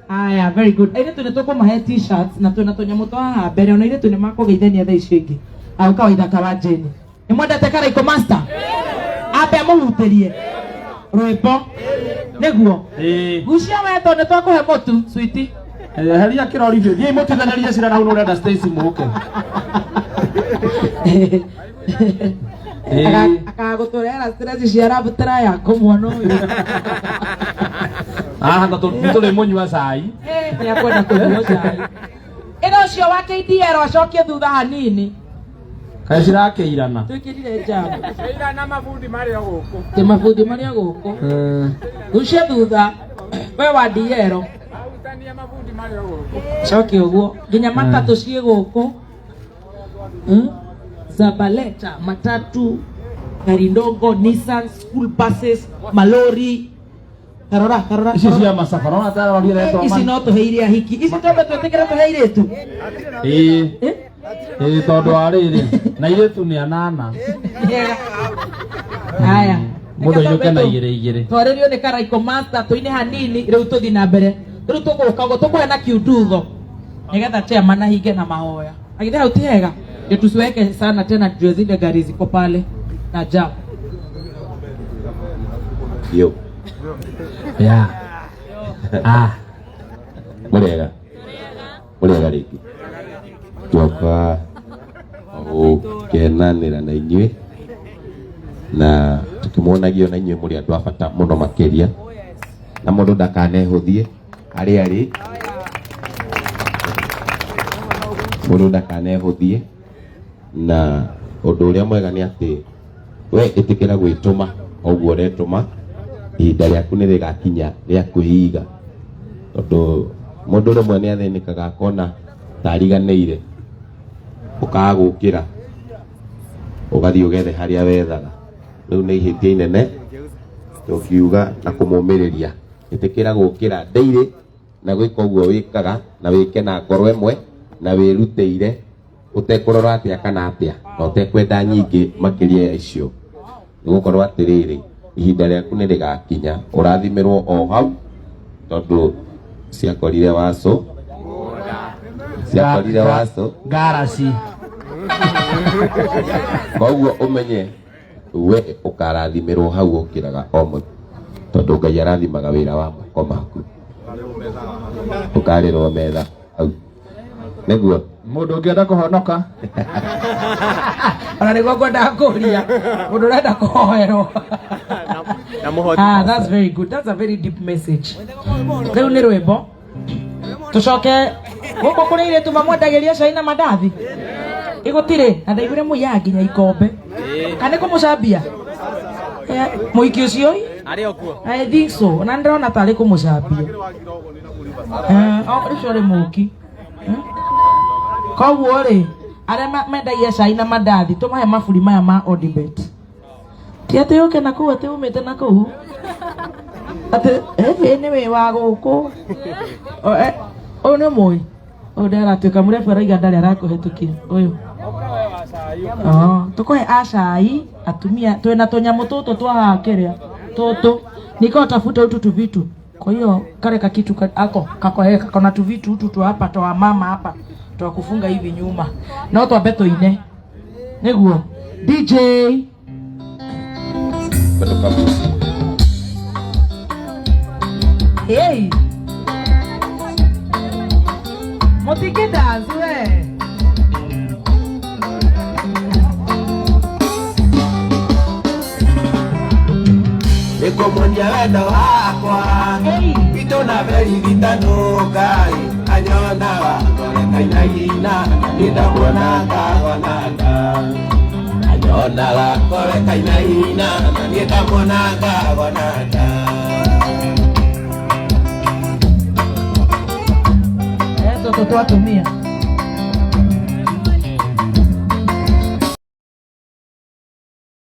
Haya, very good. Airĩtu nĩ tũkũmahe t-shirts na twĩna tũnyamũ twa haha mbere ona airĩtu nĩ makũgeithania thaa icio ingĩ. Au kawaida kawa Jane. Nĩ mwendete Karaiko Master? Ambe amũhutĩrie rwĩmbo nĩguo. Gucia we tondũ nĩ twakũhe mũtu switi. Eheria kĩrori biũ thiĩi mũtuithanĩrie cira na hau nĩ ũrenda Stacy mũke. Akagũtũrehera stress cia love triangle mwana ũyũ. Haha na nĩ tũrĩmũnyua cai. Nĩ akwenda kũnyua cai. Ĩno ũcio wa KDL acokie thutha hanini. Kaĩ cirakĩirana. Twĩkĩrire jam. Ira mabundi marĩ o gũkũ. Ti mabundi marĩ o gũkũ. Gucia thutha we wa DL. Ahutania mabundi marĩ o gũkũ. Coke ũguo nginya matatũ ciĩ gũkũ. Zabaleta, matatu, gari ndogo, Nissan, school buses, malori. Karora, karora. Ici cia macabara ona ta rori ĩretwo Ici no tũheire ahiki. Ici twambe twĩtĩkĩre tũhe airĩtu. Ĩĩ. Ĩĩ tondũ wa rĩrĩ na airĩtu nĩ anana. Haya. Mũndũ ainũke na igĩrĩ igĩrĩ. Twarĩrio nĩ Karaiko Master tũine hanini rĩu tũthiĩ na mbere. Rĩu tũgũka ũguo tũkũhe na kiundutho nĩgetha chairman ahinge na mahoya. Agithĩ hau ti hega? Ndio tusiweke sana tena juu zile gari ziko pale na jam. Yo. Yeah. Ah. Mũrĩega. Mũrĩega rĩngĩ. Twoka gũkenanĩra na inyuĩ na tũkĩmuonagia ona inyuĩ mũrĩ andũ a bata mũno makĩria na mũndũ ndakanehũthie harĩa arĩ mũndũ ndakanehũthie na ũndũ ũrĩa mwega nĩ atĩ we ĩtĩkĩra gwĩtũma o ũguo ũretũma ihinda rĩaku nĩ rĩgakinya rĩa kwĩiga tondũ mũndũ rĩmwe nĩ athĩnĩkaga akona ta ariganĩire ũkaga gũkĩra ũgathiĩ ũgethe harĩa wethaga rĩu nĩ ihĩtia inene tũkiuga na kũmũmĩrĩria ĩtĩkĩra gũkĩra daily na gwĩka ũguo wĩkaga na wĩke na ngoro ĩmwe na wĩrutĩire ũtekũrora atĩa kana atĩa na ũtekwenda nyingĩ makĩria ya icio nĩgũkorwo atĩrĩrĩ ihinda rĩaku nĩ rĩgakinya ũrathimĩrwo o hau tondũ ciakorire waco ciakorire waco Ngaraci. koguo ũmenye we ũkarathimĩrwo hau ũkĩraga o mũthenya tondũ Ngai arathimaga wĩra wa moko maku ũkarĩrwo metha hau nĩguo Mũndũ ũngĩenda kũhonoka Ona nĩguo ngwendaga kũria mũndũ ũrenda kũhoerwo. Na mũhoti. Ah, that's very good. That's a very deep message. Rĩu nĩ rwĩmbo tũcoke gũkũ kũrĩ airĩtu mamwendagĩria cai na mandathi ĩgũtirĩ na ndaiguire mũiyaga nginya ikombe kana nĩ kũmũcambia mũiki ũcio Arĩ o kuo. I think so na ndĩrona tarĩ kũmũcambia ũcio rĩ mũki koguo rĩ arĩa mendagia cai na mandathi tũmahe maburi maya ma Odibet ti atĩ ũke na kũu atĩ umĩte na kũu atĩ ĩ nĩ wĩ wa gũkũ ũyũ nĩ mũĩ ũyũ ndaratuĩka mũrebu araiga ndarĩ arakũhetũkia ũyũ tũkũhe acai atumia twĩna tũnyamũ tũtũ twa haha kĩrĩa tũtũ niko tafuta utu tuvitu kwa hiyo kale kakitu ako kako he kako na tuvitu utu twa hapa twa mama hapa twa kufunga hivi nyuma no twambe tũine nĩguo DJ Hey. Mutike dance we. Nĩngũmuonia wendo wakwa Witũ na berithitanukai Anyonaga ngore kainaina Nĩndamuona ngagona nda Anyonaga ngore kainaina Nĩndamuona ngagona nda Tũtũ twa atumia.